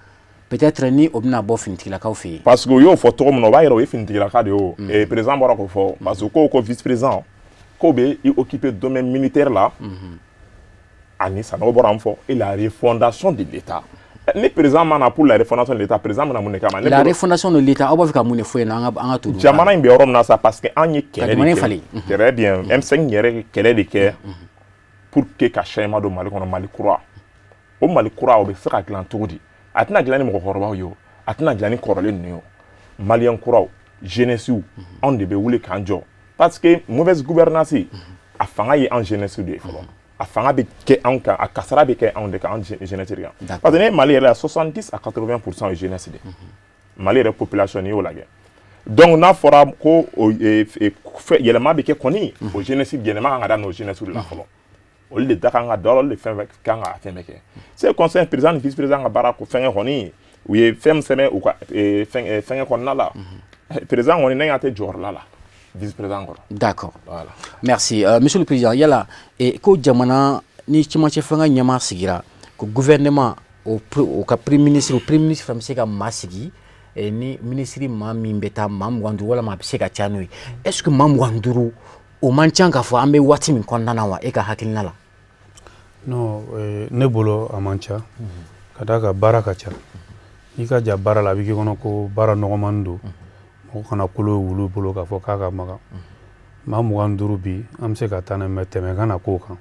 peut-être ni o bɛna bɔ finitigilakaw fɛ yen. Parce que u y'o fɔ cogo min na, o b'a yira o ye finitigilaka de ye o. Et président bɔra k'o fɔ, parce que ko vice président k'o bɛ i occuper domaine militaire la ani Sanogo bɔra an fɔ, et la refondation de l'État. Ni président ma na pour la refondation de l'État, président bɛna mun de kama? La refondation de l'État, aw b'a fɛ ka mun de fɔ yen nɔ? An ka to Jamana in bɛ yɔrɔ min na sa, parce que an ye kɛlɛ de kɛ. Falen. Très bien, M5 yɛrɛ kɛlɛ de kɛ pour que ka changement don Mali kɔnɔ, Mali kura. O Mali kura, o bɛ se ka dilan cogo di? A tɛna dilan ni mɔgɔkɔrɔbaw ye o, a tɛna dilan ni kɔrɔlen ninnu ye o. Maliyɛn kuraw, jeunesse, anw de bɛ wuli k'an jɔ, parce que mauvaise gouvernance, a fanga ye an jeunesse de ye fɔlɔ. A fanga bɛ kɛ anw kan, a kasara bɛ kɛ anw de kan, anw jeunesse de kan, parce que ne ye Mali yɛrɛ la, 70 à 80% ye jeunesse de Mali yɛrɛ population, n'i y'o lajɛ. Donc n'a fɔra ko yɛlɛma bɛ kɛ kɔni, o jeunesse, yɛlɛma kan ka daminɛ o jeunesse de la fɔlɔ. Olu de da kan ka da, olu de fɛn fɛn kan ka fɛn bɛɛ kɛ. C'est conseil président ni vice président ka baara ko fɛnkɛ kɔni, u ye fɛn min sɛbɛn u ka fɛnkɛ kɔnɔna la, président kɔni ne y'a tɛ jɔyɔrɔla la vice-président kɔrɔ. D'accord. Voilà. Merci. Monsieur le Président, yala ko jamana ni cɛmancɛ fanga ɲɛmaa sigira, ko gouvernement o ka premier ministre, o premier ministre fana bɛ se ka maa sigi ni ministre maa min bɛ taa maa 25 walama a bɛ se ka ca n'o ye. Est ce que maa 25 o man ca k'a fɔ an bɛ waati min kɔnɔna na wa, e ka hakilina la? Non, ne bolo a man ca, ka d'a kan baara ka ca. N'i ka ja baara la, a bɛ k'i kɔnɔ ko baara nɔgɔmani don. Mɔgɔ kana kolo ye wulu bolo k'a fɔ k'a ka magan. Maa 25 bi, an bɛ se ka taa n'a ye, mais tɛmɛ ka na k'o kan,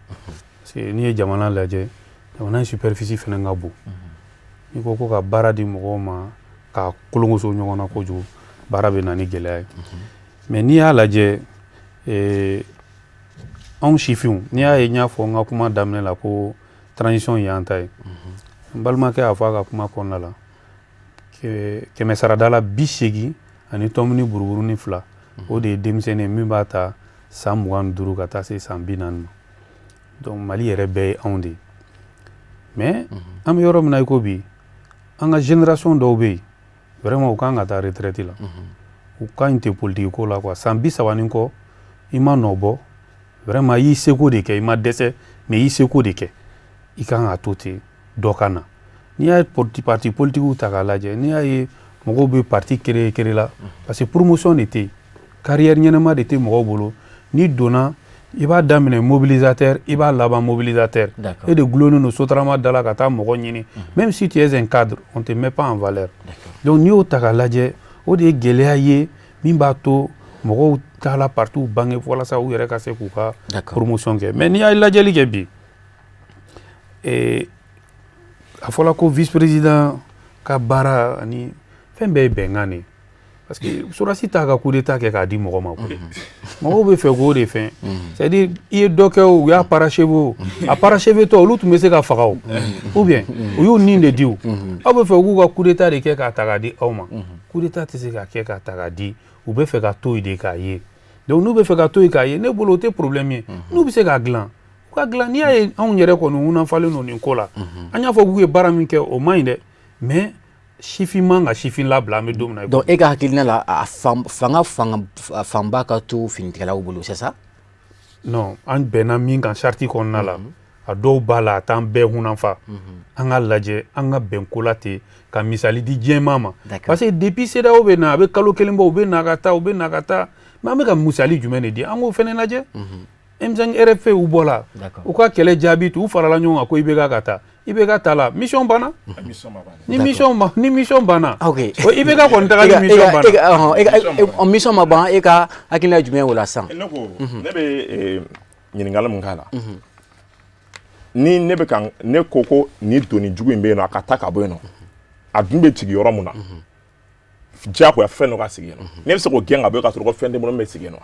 parce que n'i ye jamana lajɛ, jamana in superficie fana ka bon. N'i ko ko ka baara di mɔgɔw ma ka kolonkoso ɲɔgɔn na kojugu, baara bɛ na ni gɛlɛya ye. Mais n'i y'a lajɛ, anw sifinw, n'i y'a ye n y'a fɔ n ka kuma daminɛ la ko transition y'an ta ye, n balimakɛ y'a fɔ a ka kuma kɔnɔna la, kɛmɛ sarada la 80 ani tɔmini buruburuni fila, o de ye denmisɛnnin ye min b'a ta san 25 ka taa se san 40 ma. Donc Mali yɛrɛ bɛɛ ye anw de ye. Mais an bɛ yɔrɔ min na i ko bi, an ka génération dɔw bɛ yen, vraiment u kan ka taa retraite la, u ka ɲi tɛ politique ko la quoi. San 30 ni kɔ, i ma nɔ bɔ, vraiment i y'i seko de kɛ, i ma dɛsɛ, mais i y'i seko de kɛ, i kan ka to ten, dɔ ka na. N'i y'a ye parti politique ta k'a lajɛ, n'i y'a ye mɔgɔw bɛ parti créer créer la, parce que promotion de tɛ yen, carrière ɲɛnama de tɛ mɔgɔw bolo. N'i donna, i b'a daminɛ mobilisateur, i b'a laban mobilisateur. E de gulonnen don Sotrama da la ka taa mɔgɔ ɲini. Même si tu es un cadre, on te met pas en valeur. Donc n'i y'o ta k'a lajɛ, o de ye gɛlɛya ye min b'a to mɔgɔw taala partiw bange walasa u yɛrɛ ka se k'u ka promotion kɛ. Mais n'i y'a lajɛli kɛ bi, a fɔla ko vice président ka baara ani fɛn bɛɛ ye bɛnkan de ye, parce que sɔrɔdasi t'a ka coup d'état kɛ k'a di mɔgɔ ma koyi. Mɔgɔw bɛ fɛ k'o de fɛn, c'est à dire i ye dɔ kɛ o, u y'a parachever o, a parachever tɔ, olu tun bɛ se ka faga o, ou bien u y'u nin de di o. Aw bɛ fɛ k'u ka coup d'état de kɛ k'a ta k'a di aw ma. Coup d'état tɛ se ka kɛ k'a ta k'a di. U bɛ fɛ ka to yen de k'a ye. Donc n'u bɛ fɛ ka to yen k'a ye, ne bolo o tɛ problème ye. N'u bɛ se k'a dilan, u U ka dilan. N'i y'a ye anw yɛrɛ kɔni hunafalen don nin ko la, an y'a fɔ k'u ye baara min kɛ, o man ɲi dɛ, mais sifin man ka sifin labila an bɛ don min na. Donc e ka hakilina la, a fanga fanba ka to finitigɛlaw bolo, c'est ça? Non, an bɛnna min kan charte kɔnɔna la, a dɔw b'a la, a t'an bɛɛ hunanfa. An ka lajɛ, an ka bɛn ko la ten, ka misali di diɲɛmaa ma, parce que depuis CEDEAO bɛ na, a bɛ kalo 1 bɔ, u bɛ na ka taa, u bɛ na ka taa, mais an bɛ ka misali jumɛn de di? An k'o fɛnɛ lajɛ. M5 RFP, u bɔra, u ka kɛlɛ jaabi to, u farala ɲɔgɔn kan ko IBK ka taa. IBK ta la, mission banna. Ni mission banna, o IBK kɔni tagali mission banna. Mission ma ban. E ka hakilina jumɛn o la sisan? Ne ko ne bɛ ɲininkali mun k'a la, ni ne bɛ ka ne ko ko nin doni jugu in bɛ yen nɔ, a ka taa ka bɔ yen nɔ, a dun bɛ jigin yɔrɔ mun na, diyagoya fɛn dɔ ka sigi yen nɔ, ne bɛ se k'o gɛn ka bɔ yen ka sɔrɔ ko fɛn tɛ n bolo min bɛ sigi yen nɔ.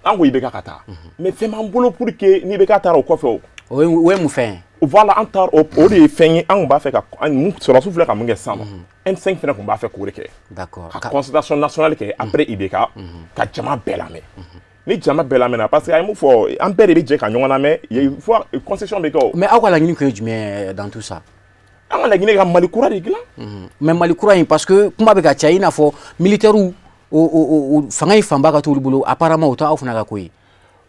An ko IBK ka taa, mais fɛn b'an bolo pour que ni IBK taara o kɔfɛ o. O ye mun fɛn ye? Voilà, an taara, o de ye fɛn ye an tun b'a fɛ ka sɔrɔdasiw filɛ ka mun kɛ sisan nɔ, M5 fɛnɛ tun b'a fɛ k'o de kɛ. Ka concertation nationale kɛ après IBK, ka jama bɛɛ lamɛn. Ni jama bɛɛ lamɛnna, parce que a ye mun fɔ, an bɛɛ de bɛ jɛ ka ɲɔgɔn lamɛn, il faut concession bɛ kɛ o. Mais aw ka laɲini kun ye jumɛn dans tout ça? An ka laɲini ka Mali kura de dilan. Mais Mali kura in, parce que kuma bɛ ka caya, i n'a fɔ militaires, o fanga in fanba ka t'olu bolo, apparemment o t'aw fana ka ko ye.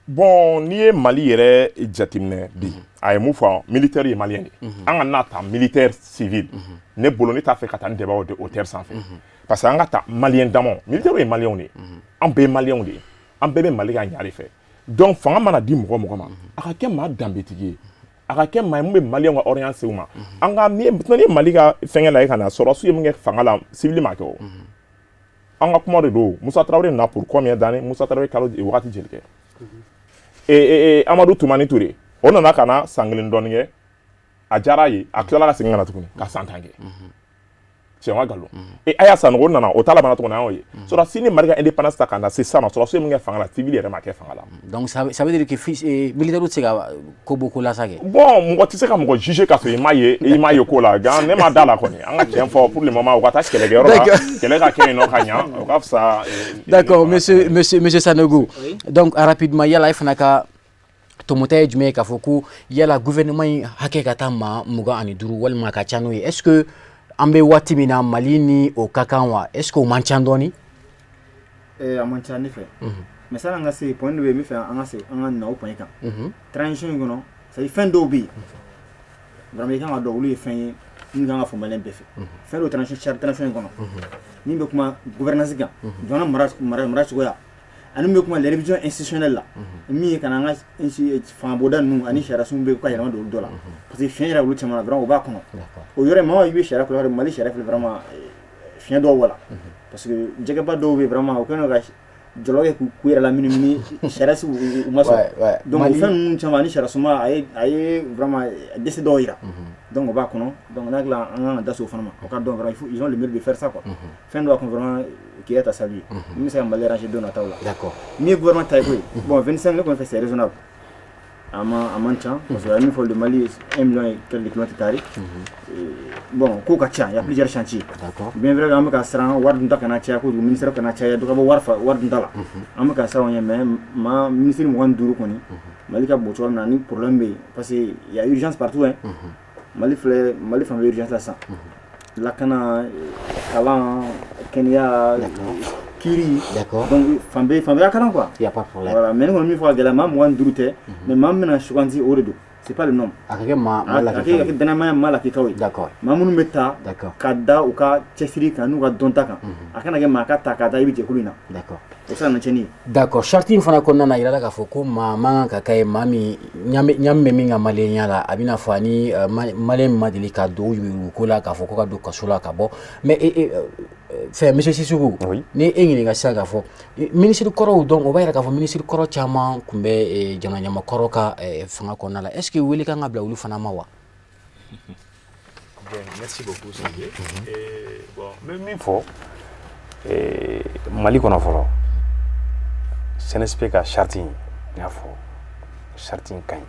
Bon, n'i ye Mali yɛrɛ jateminɛ bi, a ye mun fɔ, militaire ye malien de ye. An ka n'a ta militaire civil, ne bolo ne t'a fɛ ka taa ni débat o terre sanfɛ, parce que an ka ta malien dama, militaire ye malienw de ye, an bɛɛ ye malienw de ye, an bɛɛ bɛ Mali ka ɲa de fɛ. Donc fanga mana di mɔgɔ mɔgɔ ma, a ka kɛ maa danbetigi ye, a ka kɛ maa ye mun bɛ malienw ka hɔrɔnya se u ma. An ka n'i ye Mali ka fɛngɛ lajɛ ka na, sɔrɔdasiw ye mun kɛ fanga la, civil ma kɛ o. An ka kuma de don. Musa Tarawele nana pour combien d'années? Musa Tarawele kalo wagati joli kɛ? Amadu Tumani Ture, o nana ka na san 1 dɔɔni kɛ, a diyara ye, a tilala ka segin ka na tuguni ka san 10 kɛ. Tiɲɛ wa nkalon? Aya Sanogo nana, o ta labanna tuguni, an y'o ye. Sɔrɔdasi ni Mali ka indépendance ta ka na se sisan ma, sɔrɔdasi ye mun kɛ fanga la, civil yɛrɛ ma kɛ fanga la. Donc ça veut dire que militaire tɛ se ka ko bɔ ko la sa kɛ? Bon, mɔgɔ tɛ se ka mɔgɔ juger ka sɔrɔ i m'a ye ko la. Nka ne ma da la kɔni, an ka tiɲɛ fɔ, pour le moment u ka taa kɛlɛkɛyɔrɔ la, kɛlɛ ka kɛ yen nɔ ka ɲa, o ka fisa. D'accord, monsieur Sanogo. Donc rapidement, yala e fana ka tɔmɔta ye jumɛn ye k'a fɔ ko yala gouvernement in hakɛ ka taa maa 25 walima a ka ca n'o ye? Est-ce que an bɛ waati min na, Mali ni o ka kan wa? Est-ce que o man ca dɔɔni? A man ca ne fɛ, mais sani an ka se point dɔ bɛ yen, n bɛ fɛ an ka se an ka na o point kan. Transition in kɔnɔ, c'est à dire fɛn dɔw bɛ yen vraiment i kan ka dɔn, olu ye fɛn ye min kan ka fɔ malien bɛɛ fɛ. Fɛn dɔw transition in kɔnɔ min bɛ kuma gouvernance kan, jamana mara cogoya, ani min bɛ kuma les révisions institutionnelles la, min ye ka na an ka fangabonda ninnu ani sariyasunw bɛ ka yɛlɛma don olu dɔ la, parce que fiɲɛ yɛrɛ olu caman na vraiment o b'a kɔnɔ. O yɔrɔ in, maa i bɛ sariya kɔlɔlɔ, Mali sariya filɛ, vraiment fiɲɛ dɔw b'o la, parce que jɛgɛba dɔw bɛ vraiment o kɛlen don ka jɔlɔ kɛ k'u yɛrɛ laminimini, sariya u ma sɔn. Donc o fɛn ninnu caman ani sariya suma, a ye vraiment dɛsɛ dɔw yira, donc o b'a kɔnɔ. Donc n'a hakili la, an kan ka da se o fana ma, o ka dɔn vraiment il faut, ils ont le mérite de faire ça quoi. Fɛn dɔ b'a kɔnɔ vraiment qui est à saluer, min bɛ se ka Mali arranger don nataw la. Min ye gouvernement ta ye ko ye, bon, 25 ne kɔni fɛ c'est raisonnable, a man ca, parce que a ye min fɔ, le Mali 1 million et quelques kilomètres carrés, bon, ko ka ca, il y a plusieurs chantiers. Bien vrai, an bɛ ka siran wari dunta kana caya kojugu, ministère kana caya, dɔ ka bɔ wari dunta la, an bɛ ka siran o ɲɛ. Mais ma ministre 25 kɔni, Mali ka bon cogoya min na ni problème bɛ yen, parce que il y a urgence partout hein. Mali filɛ, Mali fan bɛɛ urgence la sisan, lakana, kalan, kɛnɛya, kiiri, donc fan bɛɛ fan bɛɛ ka kalan quoi. Il y a pas de problème. Voilà, mais ne kɔni min fɔ ka gɛlɛya, maa 25 tɛ, mais maa min bɛna sugandi, o de don, c'est pas le nombre. A ka kɛ maa a ka kɛ danaya maa lakikaw ye. Maa minnu bɛ ta ka da u ka cɛsiri kan n'u ka dɔnta kan, a kana kɛ maa ka ta ka da i bɛ jɛkulu in na. O se ka na tiɲɛni ye. D'accord, charte in fana kɔnɔna na, a yirala k'a fɔ ko maa man kan ka kɛ maa min ɲami bɛ min ka maliyɛnya la, a bɛna fɔ ani malien min ma deli ka don yurugu ko la, k'a fɔ ko ka don kaso la ka bɔ. Mais fɛn, monsieur Sissoko, ni e ɲininka sisan k'a fɔ minisiri kɔrɔw, donc o b'a yira k'a fɔ minisiri kɔrɔ caman tun bɛ jamana ɲɛmaa kɔrɔ ka fanga kɔnɔna la, est ce que wele kan ka bila olu fana ma wa? Bien, merci beaucoup Sanjay. Bon, n bɛ min fɔ Mali kɔnɔ fɔlɔ, CNSP ka charte in, n y'a fɔ charte in ka ɲi,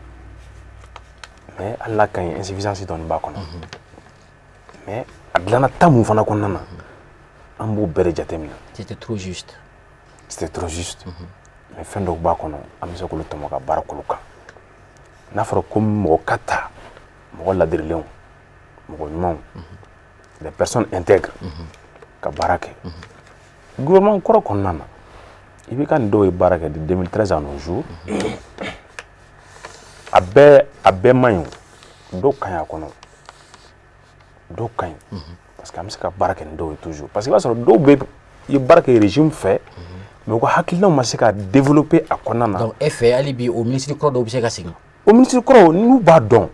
mais hali n'a ka ɲi, insuffisance dɔɔni b'a kɔnɔ. Mais a dilanna ta mun fana kɔnɔna na, an b'o bɛɛ de jateminɛ. C'était trop juste. C'était trop juste. Mais fɛn dɔw b'a kɔnɔ, an bɛ se k'olu tɔmɔ ka baara k'olu kan. N'a fɔra ko mɔgɔ ka ta, mɔgɔ ladirilenw, mɔgɔ ɲumanw, des personnes intègres ka baara kɛ gouvernement kɔrɔ kɔnɔna na, i bɛ ka nin dɔw ye baara kɛ de 2013 à nos jours, a bɛɛ man ɲi o, dɔw ka ɲi a kɔnɔ, dɔw ka ɲi, parce que an bɛ se ka baara kɛ ni dɔw ye toujours, parce que i b'a sɔrɔ dɔw bɛ i ye baara kɛ régime fɛ, mais u ka hakilinaw ma se ka développer a kɔnɔna na. Donc e fɛ, hali bi, o ministre kɔrɔ dɔw bɛ se ka segin? O ministre kɔrɔw, n'u b'a dɔn,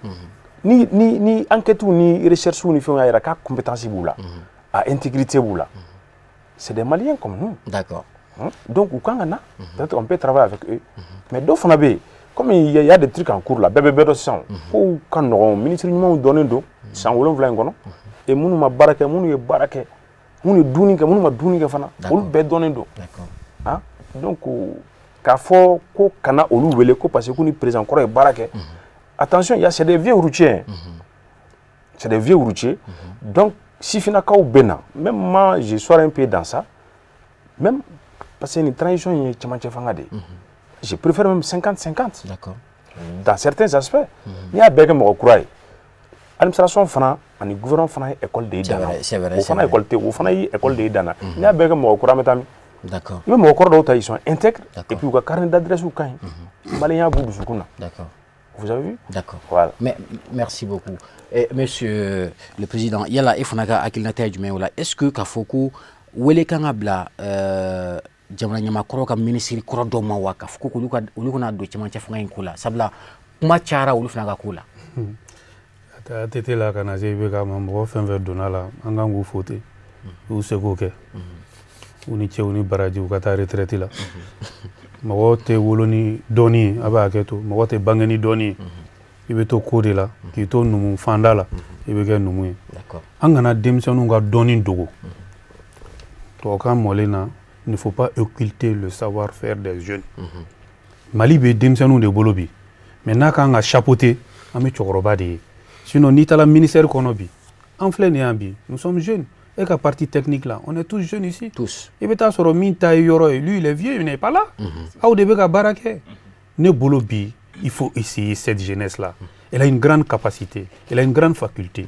ni enquête ni recherche ni fɛnw y'a jira k'a compétence b'u la, a intégrité b'u la, c'est des Maliens comme nous. Hein? Donc u kan ka na, peut-être on peut travailler avec eux. Mais dɔw fana bɛ yen, comme il y a des trucs en cours là, bɛɛ bɛ bɛɛ dɔn sisan, kow ka nɔgɔn, ministre ɲumanw dɔnnen don san 7 in kɔnɔ, et minnu ma baara kɛ, minnu ye baara kɛ, minnu ye dumuni kɛ, minnu ma dumuni kɛ fana, olu bɛɛ dɔnnen don. Hein? Donc k'a fɔ ko kana olu wele ko parce que ko ni président kɔrɔ ye baara kɛ, attention, il y a c'est des vieux routiers, c'est des vieux routiers. Donc sifinnakaw bɛ na, même moi je sors un peu dans ça même, parce que nin transition ye cɛmancɛ fanga de ye. Je préfère même 50-50 dans certains aspects. N'i y'a bɛɛ kɛ mɔgɔ kura ye, administration fana ani gouvernement fana ye école de ye danna. C'est vrai. O fana école tɛ, o fana ye école de ye danna. N'i y'a bɛɛ kɛ mɔgɔ kura, an bɛ taa min? D'accord. I bɛ mɔgɔ kɔrɔ dɔw ta, ils sont intègres, et puis u ka carnet d'adresse ka ɲi, maliyɛnya b'u dusukun na. Vous avez vu? D'accord. Voilà. Mais, merci beaucoup. Eh, monsieur le Président, yala e fana ka hakilinata ye jumɛn ye o la? Est-ce que k'a fɔ ko wele kan ka bila jamana ɲamakɔrɔ ka minisiri kɔrɔ dɔw ma wa, k'a fɔ ko olu ka olu kana don cɛmancɛ fanga in ko la, sabula kuma cayara olu fana ka ko la? Ka taa ATT la ka na se IBK ma, mɔgɔ fɛn fɛn donna la, an kan k'u fo ten, u y'u seko kɛ, u ni cɛw ni baraji, u ka taa retraite la. Mɔgɔ tɛ wolo ni dɔnni ye, a b'a hakɛ to, mɔgɔ tɛ bange ni dɔnni ye. I bɛ to ko de la, k'i to numu fanda la, i bɛ kɛ numu ye. An kana denmisɛnninw ka dɔnni dogo. Tubabukan mɔlen na, il ne faut pas occulter le savoir-faire des jeunes. Mali bɛ denmisɛnninw de bolo bi, mais n'a kan ka chapeauter, an bɛ cɛkɔrɔba de ye. Sinon n'i taara ministère kɔnɔ bi, an filɛ nin yan bi, nous sommes jeunes. E ka partie technique là, on est tous jeunes ici. Tous. I bɛ taa sɔrɔ min ta ye yɔrɔ ye, lui il est vieux, il n'est pas là. Aw de bɛ ka baara kɛ. Ne bolo bi, il faut essayer cette jeunesse là. Elle a une grande capacité, elle a une grande faculté,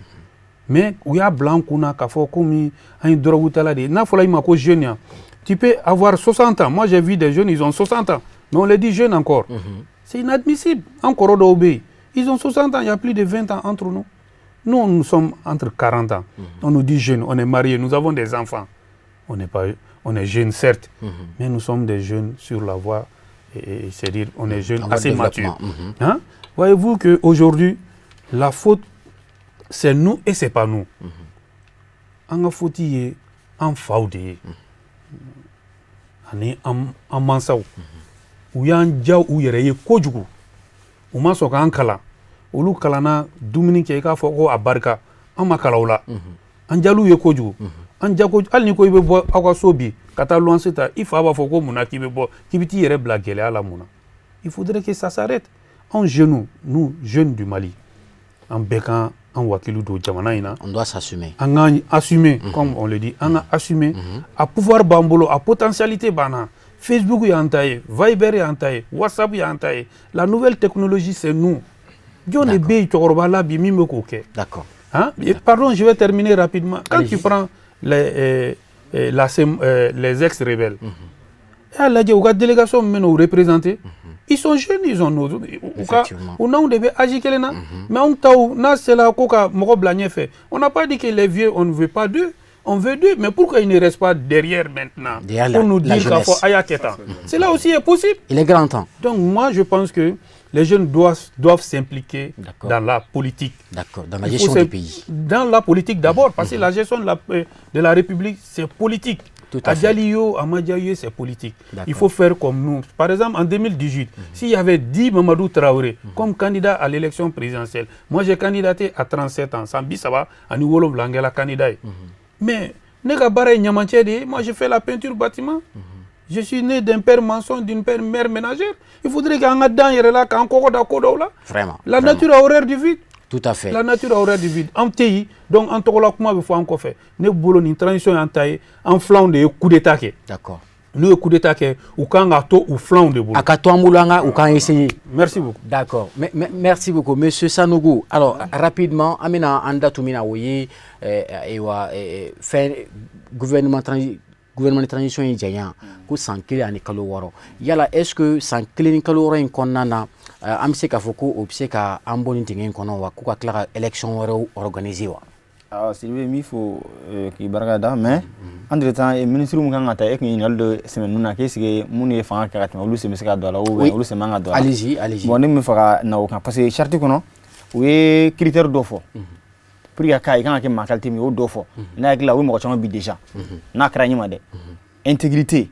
mais u y'a bila an kunna k'a fɔ komi an ye drogue tala de ye. N'a fɔra i ma ko jeune yan, tu peux avoir 60 ans. Moi, j'ai vu des jeunes, ils ont 60 ans, mais on les dit jeunes encore. C'est inadmissible. An kɔrɔ dɔw bɛ yen, ils ont 60 ans, il y a plus de 20 ans entre nous. Nous, nous sommes entre 40 ans, on nous dit jeunes. On est mariés, nous avons des enfants. On n'est pas, on est jeunes certes, mais nous sommes des jeunes sur la voie et c'est-à-dire on est jeunes assez matures. Hein? Voyez-vous qu'aujourd'hui, la faute, c'est nous et c'est pas nous. An ka faute ye an faw de ye ani an mansaw. U y'an ja u yɛrɛ ye kojugu, u ma sɔn k'an kalan. Olu kalanna dumuni kɛ i k'a fɔ ko a barika, an ma kalan o la. An jal'u ye kojugu, an jago. Hali ni ko i bɛ bɔ aw ka so bi ka taa luwanse ta, i fa b'a fɔ ko munna k'i bɛ bɔ, k'i bɛ t'i yɛrɛ bila gɛlɛya la, mun na? Il faudrait que ça s'arrête. Anw jeunes, nous jeunes du Mali, an bɛɛ kan an wakili don jamana in na. On doit s'assumer. An k'an assumer, comme on le dit, an ka assumer. A pouvoir b'an bolo, a potentialité b'an na. Facebook y'an ta ye, Viber y'an ta ye, WhatsApp y'an ta ye. La nouvelle technologie, c'est nous. Jɔn de bɛ yen cɛkɔrɔba la bi min bɛ k'o kɛ? D'accord. Hein? Et pardon, je vais terminer rapidement. Quand tu prends les ex-rebelles, e y'a lajɛ u ka délégation min bɛ n'u représenter, ils sont jeunes, ils ont nos u ka u n'anw de bɛ âge kelen na, mais anw taw n'a sera ko ka mɔgɔ bila ɲɛfɛ, on n'a pas dit que les vieux, on ne veut pas d'eux. On veut d'eux, mais pourquoi ils ne restent pas derrière maintenant derrière pour nous dire k'a fɔ a y'a kɛ tan? Cela aussi est possible. Il est grand temps. Donc moi, je pense que les jeunes doivent s'impliquer dans la politique. D'accord, dans la gestion du pays. Dans la politique d'abord, parce que la gestion de la République, c'est politique. Tout à A fait. diyali yo, a ma diya ye, c'est politique. Il faut faire comme nous. Par exemple, en 2018, s'il y avait 10 Mamadou Traoré comme candidat à l'élection présidentielle, moi j'ai candidaté à 37 ans, san 37, n kɛla candidat ye. Mais ne ka baara ye ɲamancɛ de ye, moi je fais la peinture bâtiment. Je suis né d'un père maçon, d'une père mère ménagère. Il faudrait qu'an ka dan yɛrɛ la, k'an kɔkɔ da ko dɔw la. Vraiment. La vraiment. nature a horreur du vide. Tout à fait. La nature a horreur du vide. An tɛ yen, donc an tɔgɔla kuma bɛ fɔ an kɔfɛ. Ne bolo, nin transition y'an ta ye, an filanw de ye coup d'état kɛ. D'accord. N'u ye coup d'état kɛ, u kan k'a to u filanw de bolo. A ka to an bolo, an ka u k'an essayer. Merci beaucoup. D'accord, merci beaucoup, monsieur Sanogo. Alors rapidement, an bɛna an da tun min na, o ye ayiwa fɛn gouvernement de transition ye janya ko san 1 ani kalo 6. Yala est-ce que san 1 ni kalo 6 in kɔnɔna na, an bɛ se k'a fɔ ko o bɛ se ka an bɔ nin dingɛ in kɔnɔ wa, ko ka tila ka élection wɛrɛw organiser wa? Awɔ Sidibe, min fo k'i barika da, mais entre temps ministre mun kan ka ta, e kun ye ɲininkali dɔ sɛmɛ ninnu na, k'est-ce que minnu ye fanga kɛ ka tɛmɛ, olu sen bɛ se ka don a la ou bien olu sen man ka don a la? Allez-y, allez-y. Bon, ne min bɛ fɛ ka na o kan, parce que charte kɔnɔ, u ye critère dɔ fɔ pour que ka k'a ye, i kan ka kɛ maa qualité min ye, o dɔ fɔ. Ne hakili la, o ye mɔgɔ caman bi déjà n'a kɛra ɲɛ ma dɛ. Intégrité,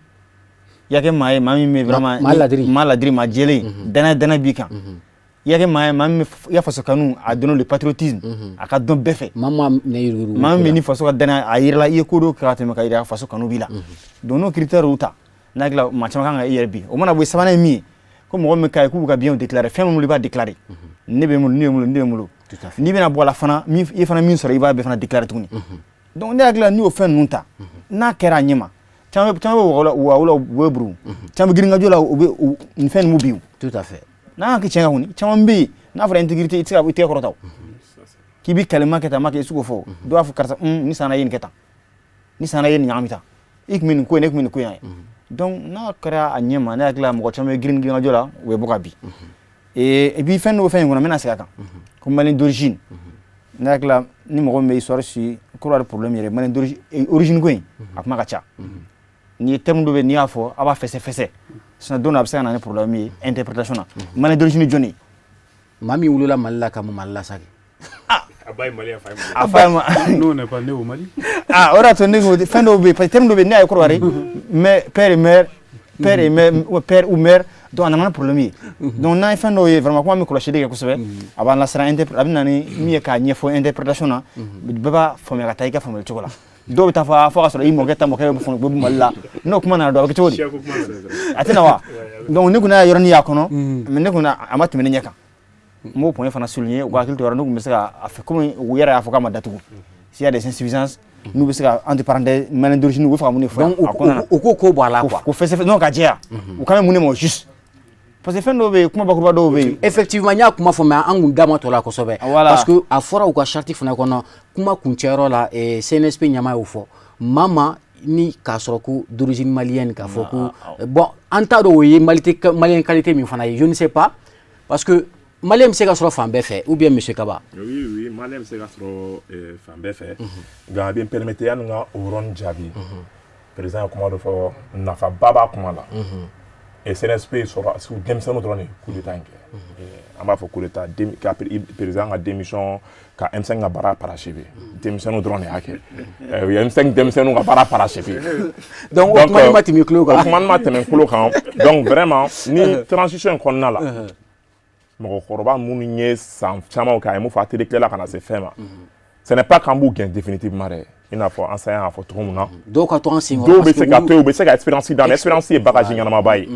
i ka kɛ maa ye, maa min bɛ vraiment maa ladiri. Maa ladiri, maa jɛlen, danaya danaya b'i kan. I ka kɛ maa ye, maa min i ka faso kanu a dɔn, le patriotisme, a ka dɔn bɛɛ fɛ. Maa ma minɛ yuruguyurugu. Maa min ni faso ka danaya a yira la, i ye ko dɔ kɛ ka tɛmɛ ka yira faso kanu b'i la. Donc n'o critère ta, ne hakili la, maa caman kan ka i yɛrɛ bi. O mana bɔ yen, sabanan ye min ye, ko mɔgɔ min ka ye k'u b'u ka biens déclarer, fɛn min bolo, i b'a déclarer: ne bɛ n bolo, ne bɛ n bolo, ne bɛ n bolo. N'i bɛna bɔ a la fana, min i fana min sɔrɔ, i b'a bɛɛ fana déclarer tuguni. Donc ne hakili la, n'i y'o fɛn ninnu ta, n'a kɛra a ɲɛ ma, caman bɛ caman bɛ wɔgɔ la, wa la u bɛ buru, caman bɛ girinkajɔ la, u bɛ nin fɛn ninnu bi. Tout à fait. N'a y'a kɛ tiɲɛ kan kɔni, caman bɛ yen, n'a fɔra intégrité, i tɛ se ka i tɛgɛ kɔrɔta o k'i bɛ kalima kɛ tan, ma kɛ, i tɛ se k'o fɔ. Dɔw b'a fɔ: karisa, ni sanna, i ye nin kɛ tan, ni sanna, i ye nin ɲagami tan, i tun bɛ nin ko in, ne tun bɛ nin ko in ye. Donc n'a kɛra a ɲɛ ma, ne hakili la, mɔgɔ caman bɛ girin girinkajɔ la, u bɛ bɔ ka bin. Et puis fɛn dɔ bɛ fɛn in kɔnɔ, n bɛna segin a kan, ko malien d'origine. Ne hakili la, ni mɔgɔ min bɛ histoire suit, Côte problème yɛrɛ, malien d'origine, origine ko in, a kuma ka ca. N'i ye terme dɔ bɛ yen, n'i y'a fɔ, a b'a fɛsɛ fɛsɛ, sinon don dɔ a bɛ se ka na ni problème ye interprétation na. Malien d'origine, jɔn ye? Maa min wolola Mali la ka mun Mali la sa kɛ. A ba ye malien, fa ye malien. A fa ye ma. Nous, on n'est pas né au Mali. Ah, o de y'a to ne ko fɛn dɔw bɛ yen, parce que terme dɔw bɛ yen, ne y'a ye Côte mais père et mère, père et mère, père ou mère, donc a nana ni problème ye. Donc n'an ye fɛn dɔw ye, vraiment, kuma min kɔlɔsili kɛ kosɛbɛ, a b'an lasiran. A bɛ na ni min ye k'a ɲɛfɔ interprétation na, bɛɛ b'a faamuya ka taa i ka faamuyali cogo la. Dɔw bɛ taa fɔ fo ka sɔrɔ i mɔkɛ ta mɔkɛ bɛ bɔ Mali la, n'o kuma nana don, a bɛ kɛ cogo di? A tɛ na wa? Donc ne kun y'a yɔrɔnin y'a kɔnɔ, mais ne kun a ma tɛmɛ ne ɲɛ kan. N b'o point fana souligner, u ka hakili to yɔrɔ ne kun bɛ se ka a fɛ, komi u yɛrɛ y'a fɔ k'a ma datugu, s'il y a des insuffisances, n'u bɛ se ka, entre parenthèses, malien d'origine, u bɛ fɛ ka mun de fɔ a kɔnɔna na? U k'o ko bɔ a la quoi. Ko fɛsɛfɛsɛ, non, ka jɛya, u kan bɛ mun de ma au juste? Parce que fɛn dɔw bɛ yen, kuma bakuruba dɔw bɛ yen. Effectivement, n y'a kuma fɔ, mais an kun da ma tɔ la kosɛbɛ. Voilà. Parce que a fɔra u ka charte fana kɔnɔ, kuma kuncɛyɔrɔ la, CNSP ɲɛmaa y'o fɔ maa ma ni k'a sɔrɔ ko d'origine malienne, k'a fɔ ko bon, an t'a dɔn o ye malien qualité min fana ye, je ne sais pas, parce que malien bɛ se ka sɔrɔ fan bɛɛ fɛ, ou bien, monsieur Kaba? Oui, malien bɛ se ka sɔrɔ fan bɛɛ fɛ, nka a bɛ n permettre, yanni n ka o yɔrɔnin jaabi, président ye kuma dɔ fɔ, nafaba b'a kuma la. Et CNSP sɔrɔ denmisɛnninw dɔrɔn de ye coup d'état in kɛ. An b'a fɔ coup d'état ka président ka démission, ka M5 ka baara parachever, denmisɛnninw dɔrɔn de y'a kɛ. U ye M5 denmisɛnninw ka baara parachever. Donc o kuma ma tɛmɛ tulo kan. O kuma ma tɛmɛ tulo kan. Donc vraiment, ni transition in kɔnɔna la, mɔgɔkɔrɔba minnu ye san caman kɛ, a ye mun fɔ, a teri tilala ka na se fɛn ma, ce n'est pas k'an b'u gɛn définitivement dɛ, i n'a fɔ enseignant y'a fɔ cogo min na. Dɔw ka to an sen kɔrɔ. Dɔw bɛ se ka to yen, u bɛ se ka expérience d'an ma, expérience ye bagage ɲɛnamaba ye,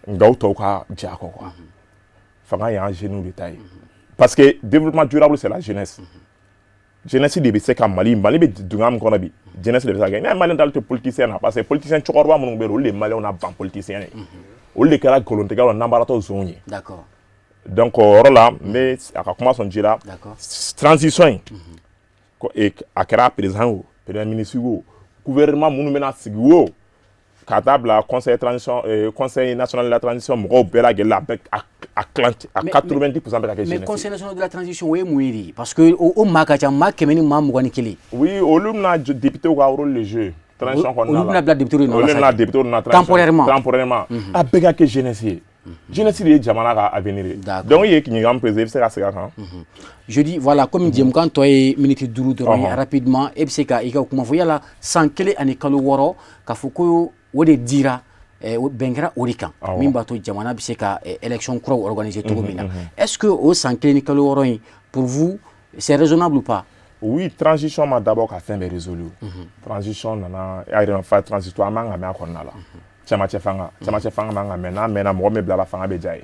nka u tɔw ka jɛ a kɔ quoi. Fanga y'an jeunes de ta ye, parce que développement durable, c'est la jeunesse. Jeunesse de bɛ se ka Mali bɛ dingɛ min kɔnɔ bi, jeunesse de bɛ se ka kɛ. Ne ye malien dalen tɛ politicien na, parce que politicien cɛkɔrɔba minnu bɛ yen, olu de ye maliyɛnw na ban politicien ye, olu de kɛra nkalontigɛlaw, nanbaratɔ zonw ye. Donc o yɔrɔ la, n bɛ a ka kuma sɔn ji la. Transition in, a kɛra président o, premier ministre o, gouvernement minnu bɛna sigi o, ka taa bila conseil transition, conseil national de la transition mɔgɔw bɛɛ lajɛlen la, a bɛɛ a tilan a 90% bɛ ka kɛ jeunesse. Mais conseil national de la transition, o ye mun ye de? Parce que o maa ka ca, maa 121. Oui, olu bɛna député ka rôle de jouer transition kɔnɔna la. Olu bɛna bila député nɔ la. Olu bɛna député nɔ la. Temporairement. Temporairement, a bɛɛ ka kɛ jeunesse ye. Jeunesse de ye jamana ka avenir ye. Donc i ye ɲininkali min posé, i bɛ se ka segin a kan. Je dis, voilà, comme jɛmukan tɔ ye minute 5 dɔrɔn ye, rapidement, e bɛ se ka i ka kuma fɔ, yala san 1 ani kalo 6, k'a fɔ ko o de dira, bɛn kɛra o de kan, min b'a to jamana bɛ se ka élection kuraw organiser cogo min na, est-ce que o san 1 ni kalo 6 in, pour vous, c'est raisonnable ou pas? Oui, transition ma dabɔ ka fɛn bɛɛ résolu. Transition nana, a yɛrɛ fa transition, an man ka mɛn a kɔnɔna la. Cɛmancɛ fanga man ka mɛn, n'a mɛnna, mɔgɔ min bilala fanga bɛ diya ye.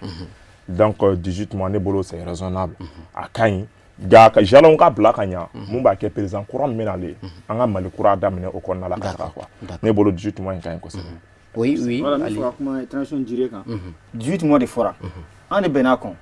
Donc 18 mois, ne bolo, c'est raisonnable, a ka ɲi, nka ka jalon ka bila ka ɲa, mun b'a kɛ président kura min bɛ nalen, an ka Mali kura daminɛ o kɔnɔna la ka taga quoi. Ne bolo, 18 mois in ka ɲi kosɛbɛ. Oui. Voilà, n bɛ fɛ ka kuma transition durée kan. 18 mois de fɔra. An de bɛn'a kan.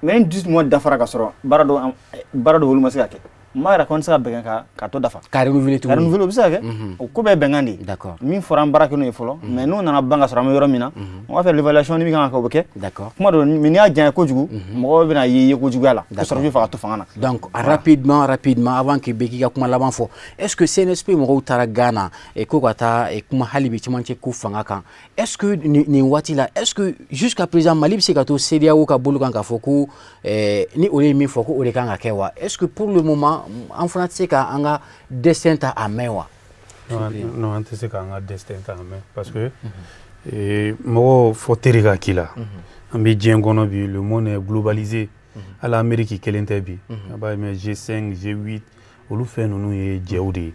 Mais ni 18 mois dafara ka sɔrɔ baara dɔw olu ma se ka kɛ, n b'a yira ko an tɛ se ka bɛn ka tɔ dafa. Ka renouveler Ka tuguni. Renouveler, o bɛ se ka kɛ. O ko bɛɛ ye bɛnkan de ye. Min fɔra, an baara kɛ n'o ye fɔlɔ. Mais n'o nana ban ka sɔrɔ an bɛ yɔrɔ min na, on va faire l'évaluation, ni min kan ka kɛ, o bɛ kɛ. Kuma dɔ, mais n'i y'a janya kojugu, mɔgɔw bɛna ye kojuguya la ko sɔrɔ bɛ fɛ ka to fanga na. Donc rapidement, rapidement, avant que bɛɛ k'i ka kuma laban fɔ, est-ce que CNSP mɔgɔw taara Ghana ko ka taa kuma hali bi cɛmancɛ ko fanga kan, est-ce que nin waati la, est-ce que jusqu'à présent Mali bɛ se ka to CEDEAO ka bolo kan k'a fɔ ko ni o ye min fɔ, ko o de kan ka kɛ wa? Est-ce que pour le moment an fana tɛ se ka an ka destin ta a mɛn wa? Non, an tɛ se k'an ka destin ta en main parce que mɔgɔ fɔ teri ka k'i la. An bɛ diɲɛ kɔnɔ bi, le monde est globalisé. Hali Amérique kelen tɛ bi. A b'a ye mɛn G5, G8, olu fɛn ninnu ye jɛw de ye.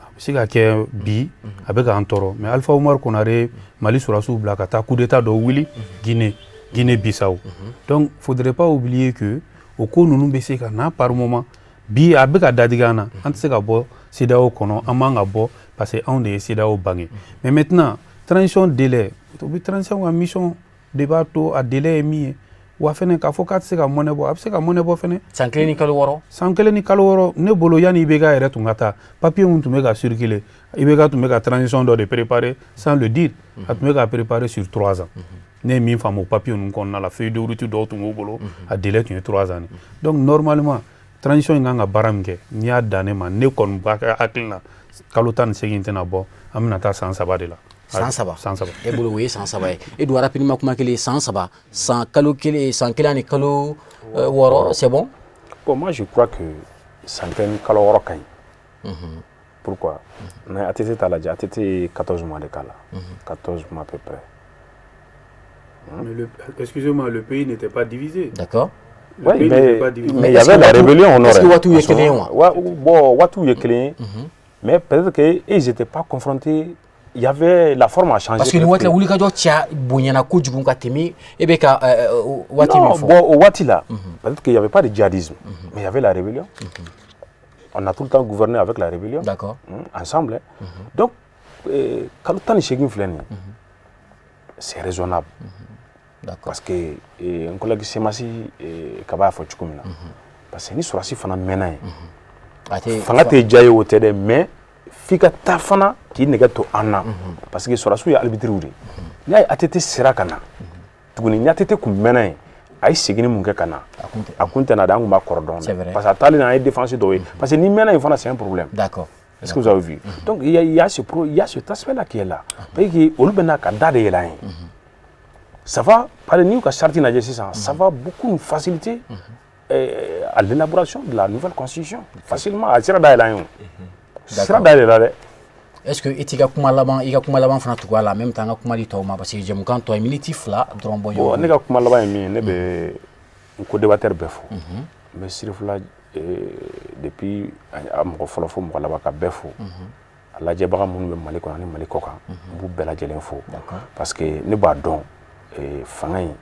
A bɛ se ka kɛ bi a bɛ k'an tɔɔrɔ, mais Alpha Oumar Konaré, Mali sɔrɔdasiw bila ka taa coup d'état dɔ wuli Guinée Bissau. Donc faudrait pas oublier que o ko ninnu bɛ se ka na par moment. Bi a bɛ ka dadigi an na, an tɛ se ka bɔ CEDEAO kɔnɔ, an man ka bɔ parce que anw de ye CEDEAO bange. Mais maintenant, transition délai, o bɛ transition ka mission de b'a to a délai ye min ye wa fɛnɛ k'a fɔ k'a tɛ se ka mɔnɛ bɔ, a bɛ se ka mɔnɛ bɔ fɛnɛ. San 1 ni kalo 6. San 1 ni kalo 6, ne bolo, yanni IBK yɛrɛ tun ka taa, papier mun tun bɛ ka circuler, IBK tun bɛ ka transition dɔ de préparer sans le dire. A tun bɛ ka préparer sur 3 ans. Ne ye min faamu o papier ninnu kɔnɔna la, feuille de route dɔw tun b'u bolo, a délai tun ye 3 ans de. Donc normalement, transition in kan ka baara min kɛ, n'i y'a dan ne ma, ne kɔni b'a kɛ hakili la, kalo 18 tɛna bɔ, an bɛna taa san 3 de la. San 3. San 3. E bolo o ye san 3 ye. E dun, rapidement, kuma kelen, san 3, san kalo kelen, san 1 ani kalo 6, c'est bon? Bon, moi je crois que san 1 ni kalo 6 ka ɲi. Pourquoi? Mais ATT t'a lajɛ, ATT ye 14 mois de k'a la, 14 mois à peu près. Mais excusez-moi, le pays n'était pas divisé. Le Oui, pays mais, n'était pas divisé. mais il y avait la rébellion au nord. Est-ce que waatiw ye kelen ye wa? Ouais, bon, waatiw ye kelen ye. Mais peut-être que ils n'étaient pas confrontés. Il y avait la forme a changé. Parce que nin waati la, wulikajɔ caya bonyana kojugu ka tɛmɛ e bɛ ka waati min Non, fɔ. bon, au waati là, peut-être qu'il n'y avait pas de djihadisme, mais il y avait la rébellion. On a tout le temps gouverné avec la rébellion. Ensemble, hein. Donc, kalo 18 filɛ nin ye, c'est raisonnable. Parce que n collègue Semasi Kaba y'a fɔ cogo min na, parce que ni sɔrɔdasi fana mɛnna yen, A tɛ fanga tɛ diya ye, o tɛ dɛ, mais f'i ka taa fana k'i nɛgɛ to an na, parce que sɔrɔdasiw ye arbitres de ye. N'i y'a ye ATT sera ka na tuguni, ni ATT kun mɛnna yen, a ye seginni mun kɛ ka na, a kun tɛ na dɛ, an kun b'a kɔrɔ dɔn C'est dɛ vrai. Parce que a taalen, an ye défense dɔw ye, parce que n'i mɛnna yen fana, c'est un problème. Est-ce que vous avez vu? Donc il y a cet aspect-là qui est là. Parce que olu bɛ na ka da de yɛlɛ an ye. Ça va, par n'i y'u ka charte lajɛ sisan, ça va beaucoup nous faciliter à l'élaboration de la nouvelle constitution. Facilement, a sira dayɛlɛ an ye o. Sira dayɛlɛ la dɛ. Est-ce que e t'i ka kuma laban, i ka kuma laban fana tugu a la, en même temps an ka kuma di tɔw ma, parce que jɛmukan tɔ ye miniti 2 dɔrɔn bɔ Bon, ɲɔgɔn. Ne ka kuma laban ye min ye, ne bɛ n co-débatteur bɛɛ fo. N bɛ Sirifila depuis a mɔgɔ fɔlɔ fo mɔgɔ laban ka bɛɛ fo. A lajɛbaga minnu bɛ Mali kɔnɔ ani Mali kɔ kan, n b'u bɛɛ lajɛlen fo. Parce que ne b'a dɔn fanga in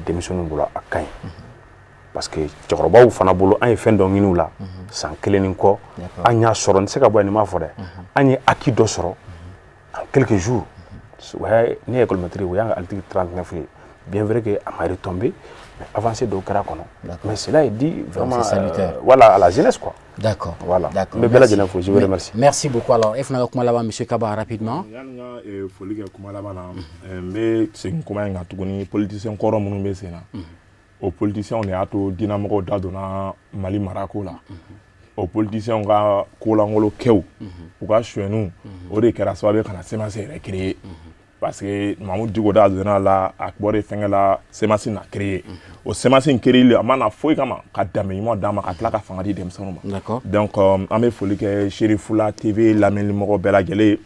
denmisɛnninw bolo a ka ɲi. Parce que cɛkɔrɔbaw fana bolo, an ye fɛn dɔ ɲini u la san 1 ni kɔ, an y'a sɔrɔ, n tɛ se ka bɔ yen ni m'a fɔ dɛ. An ye acquis dɔ sɔrɔ en quelques jours. O y'a ne ye école maître ye, o y'an ka article 39 ye. Bien vrai que a ma retombé, mais avancée dɔw kɛra kɔnɔ. Mais cela est dit vraiment C'est salutaire. Voilà, à la jeunesse quoi. Voilà. N bɛ bɛɛ lajɛlen fo, je vous remercie. Merci beaucoup. Alors, e fana ka kuma laban, monsieur Kaba, rapidement. Yanni n ka foli kɛ kuma laban na, n bɛ segin kuma in kan tuguni. Politicien kɔrɔ minnu bɛ sen na, o politiciens de y'a to diinɛmɔgɔw da donna Mali marako la. O politiciens ka kolankolon kɛw, u ka sonyɛniw, o de kɛra sababu ye ka na CMAS yɛrɛ créer, parce que Mamudu Diko da donna la, a bɔra fɛnkɛ la, CMAS na créer. O CMAS in créer, a ma na foyi kama ka danbe ɲuman d'a ma, ka tila ka fanga di denmisɛnninw ma. Donc an bɛ foli kɛ Serifula TV lamɛnlimɔgɔ bɛɛ lajɛlen ye.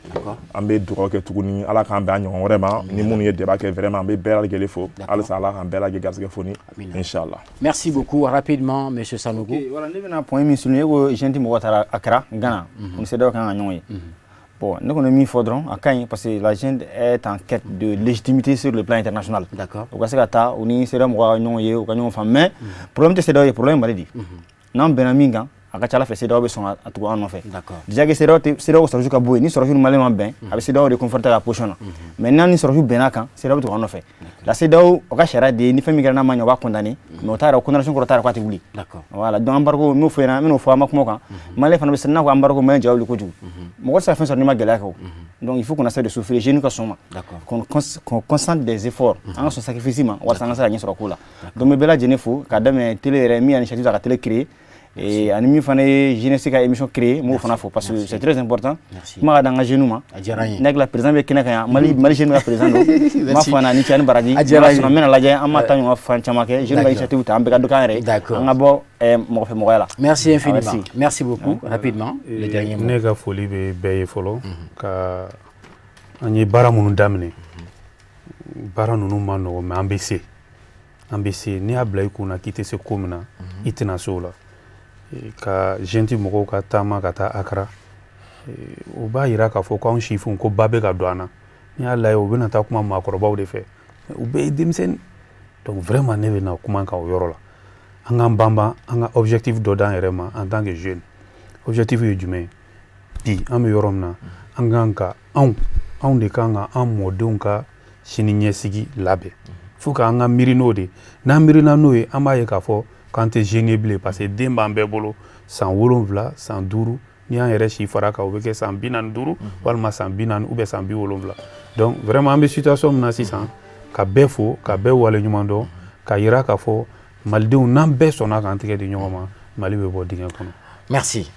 An bɛ dugawu kɛ tuguni, Ala k'an bɛn a ɲɔgɔn wɛrɛ ma. Ni minnu ye débat kɛ, vraiment an bɛ bɛɛ lajɛlen fo. Halisa Ala k'an bɛɛ lajɛlen garisɛgɛ foni, inchallah. Merci beaucoup. Rapidement, monsieur Sanogo. Ok, voilà, ne bɛna point min souligner ko junte mɔgɔ taara Accra, Ghana, u ni CEDEAO kan ka ɲɔgɔn ye. Bon, ne kɔni ye min fɔ dɔrɔn, a ka ɲi parce que la junte est en quête de légitimité sur le plan international. U ka se ka taa u ni CEDEAO mɔgɔw ka ɲɔgɔn ye, u ka ɲɔgɔn faamu, mais problème tɛ CEDEAO ye, problème ye Mali de ye. N'an bɛnna min kan, A ka ca ala fɛ, CEDEAO bɛ sɔn ka tugu an nɔfɛ. Déjà que CEDEAO tɛ, CEDEAO sɔrɔsiw ka bɔ yen, ni sɔrɔsiw ni Malien ma bɛn, a bɛ CEDEAO de conforter ka position na. Mais n'an ni sɔrɔsiw bɛnna kan, CEDEAO bɛ tugu an nɔfɛ. La CEDEAO, o ka sariya de ye, ni fɛn min kɛra n'a ma ɲɛ, o b'a condamner, mais o t'a yɛrɛ, condamnation kɔrɔ t'a yɛrɛ k'a tɛ wuli. Voilà, donc embargo, n m'o fɔ ɲɛna, n bɛn'o fɔ an ma kuma o kan. Malien fana bɛ siran n'a ko embargo, Malien ja wuli kojugu. Mɔgɔ tɛ se ka fɛn sɔrɔ n'i ma gɛlɛya kɛ o. Donc il faut qu'on essaie de souffrir, jeunes ka sɔn ma, qu'on consente des efforts, an ka sɔn sacrifice ma walasa an ka se ka ɲɛ sɔrɔ ko la. Donc n bɛ bɛɛ lajɛlen fo k'a daminɛ télé yɛrɛ min y'a initiative ta ka télé créer, et ani min fana ye jeunesse ka émission créer, n b'o fana fo parce que c'est très important. Kuma ka d'an ka jeunes ma. A diyara n ye. Ne hakili la, président bɛ kɛnɛ kan yan, Mali jeune ka président don. N b'a fɔ a ni ce ani baraji. A diyara n ye. N bɛna lajɛ, an ma taa ɲɔgɔn fan caman kɛ, jeunes ka initiative ta, an bɛɛ ka dɔ k'an yɛrɛ ye, an ka bɔ mɔgɔ fɛ mɔgɔya la. Merci infiniment. Merci beaucoup. Rapidement, le dernier mot. Ne ka foli bɛ bɛɛ ye fɔlɔ, ka an ye baara minnu daminɛ, baara ninnu ma nɔgɔ, mais an bɛ se, an bɛ se. N'i y'a bila i kunna k'i tɛ se ko min na, i tɛna se o la. Ka junte mɔgɔw ka taama ka taa Akara, o b'a yira k'a fɔ ko anw sifinw ko ba bɛ ka don an na. N'i y'a lajɛ, u bɛna taa kuma maakɔrɔbaw de fɛ, u bɛɛ ye denmisɛnnin. Donc vraiment, ne bɛna kuma kan o yɔrɔ la. An k'an banban, an ka objectif dɔ d'an yɛrɛ ma en tant que jeune. Objectif ye jumɛn ye? Bi an bɛ yɔrɔ min na, an kan ka anw de kan ka an mɔdenw ka sini ɲɛsigi labɛn. Fo k'an ka miiri n'o de. N'an miirina n'o ye, an b'a ye k'a fɔ k'an tɛ jeune ye bilen, parce que den b'an bɛɛ bolo, san 7, san 5. N'i y'an yɛrɛ si fara kan, o bɛ kɛ san 45 walima san 40 ou bien san 70. Donc vraiment, an bɛ situation min na sisan, ka bɛɛ fo, ka bɛɛ waleɲuman dɔn, ka yira k'a fɔ malidenw, n'an bɛɛ sɔnna k'an tɛgɛ di ɲɔgɔn ma, Mali bɛ bɔ dingɛ kɔnɔ. Merci.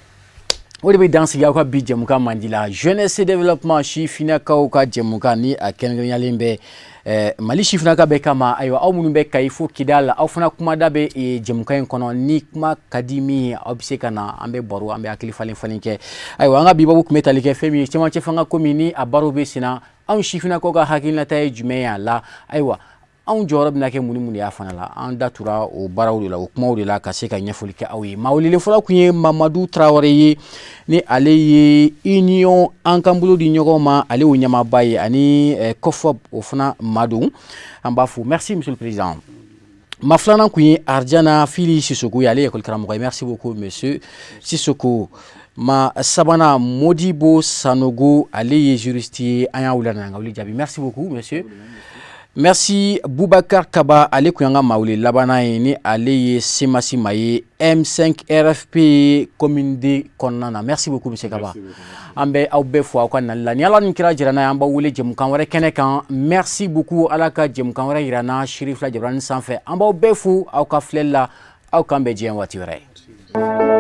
O de bɛ dan sigi aw ka bi jɛmukan mandi la, jeunesse développement, sifinnakaw ka jɛmukan ni a kɛrɛnkɛrɛnyalen bɛ Mali sifinnaka bɛɛ kama. Ayiwa, aw minnu bɛ Kayi fo Kidal, aw fana kumada bɛ jɛmukan in kɔnɔ. Ni kuma ka di min ye, aw bɛ se ka na, an bɛ baro, an bɛ hakili falen falen kɛ. Ayiwa, an ka bi babu tun bɛ tali kɛ fɛn min ye, cɛmancɛ fanga ko min ni a baaraw bɛ senna, anw sifinnakaw ka hakilinata ye jumɛn ye a la? Ayiwa, anw jɔyɔrɔ bɛna kɛ mun ni mun de y'a fana la? An da tura o baaraw de la, o kumaw de la, ka se ka ɲɛfɔli kɛ aw ye. Maa welelen fɔlɔ tun ye Mamadu Tarawele ye, ni ale ye Union An K'an Bolo Di Ɲɔgɔn Ma, ale y'o ɲɛmaaba ye, ani COFOP, o fana ma don. An b'a fo. Merci, monsieur le président. Maa filanan tun ye Arjana Fili Sisoko ye, ale ye école karamɔgɔ ye. Merci beaucoup, monsieur Sisoko. Maa sabanan, Modibo Sanogo, ale ye juriste ye. An y'a wele, a nana an ka wele jaabi. Merci beaucoup, monsieur. Merci. Boubacar Kaba, ale kun y'an ka maa wele labanna ye, ni ale ye CMAS maa ye M5 RFP commune D kɔnɔna na. Merci beaucoup, monsieur Kaba. An bɛ aw bɛɛ fo aw ka nali la. Ni Ala ni kira jira n'a ye, an b'aw wele jɛmukan wɛrɛ kɛnɛ kan. Merci beaucoup. Ala ka jɛmukan wɛrɛ yira n na Siri fila jabarani sanfɛ. An b'aw bɛɛ fo aw ka filɛli la. Aw k'an bɛn diɲɛ waati wɛrɛ.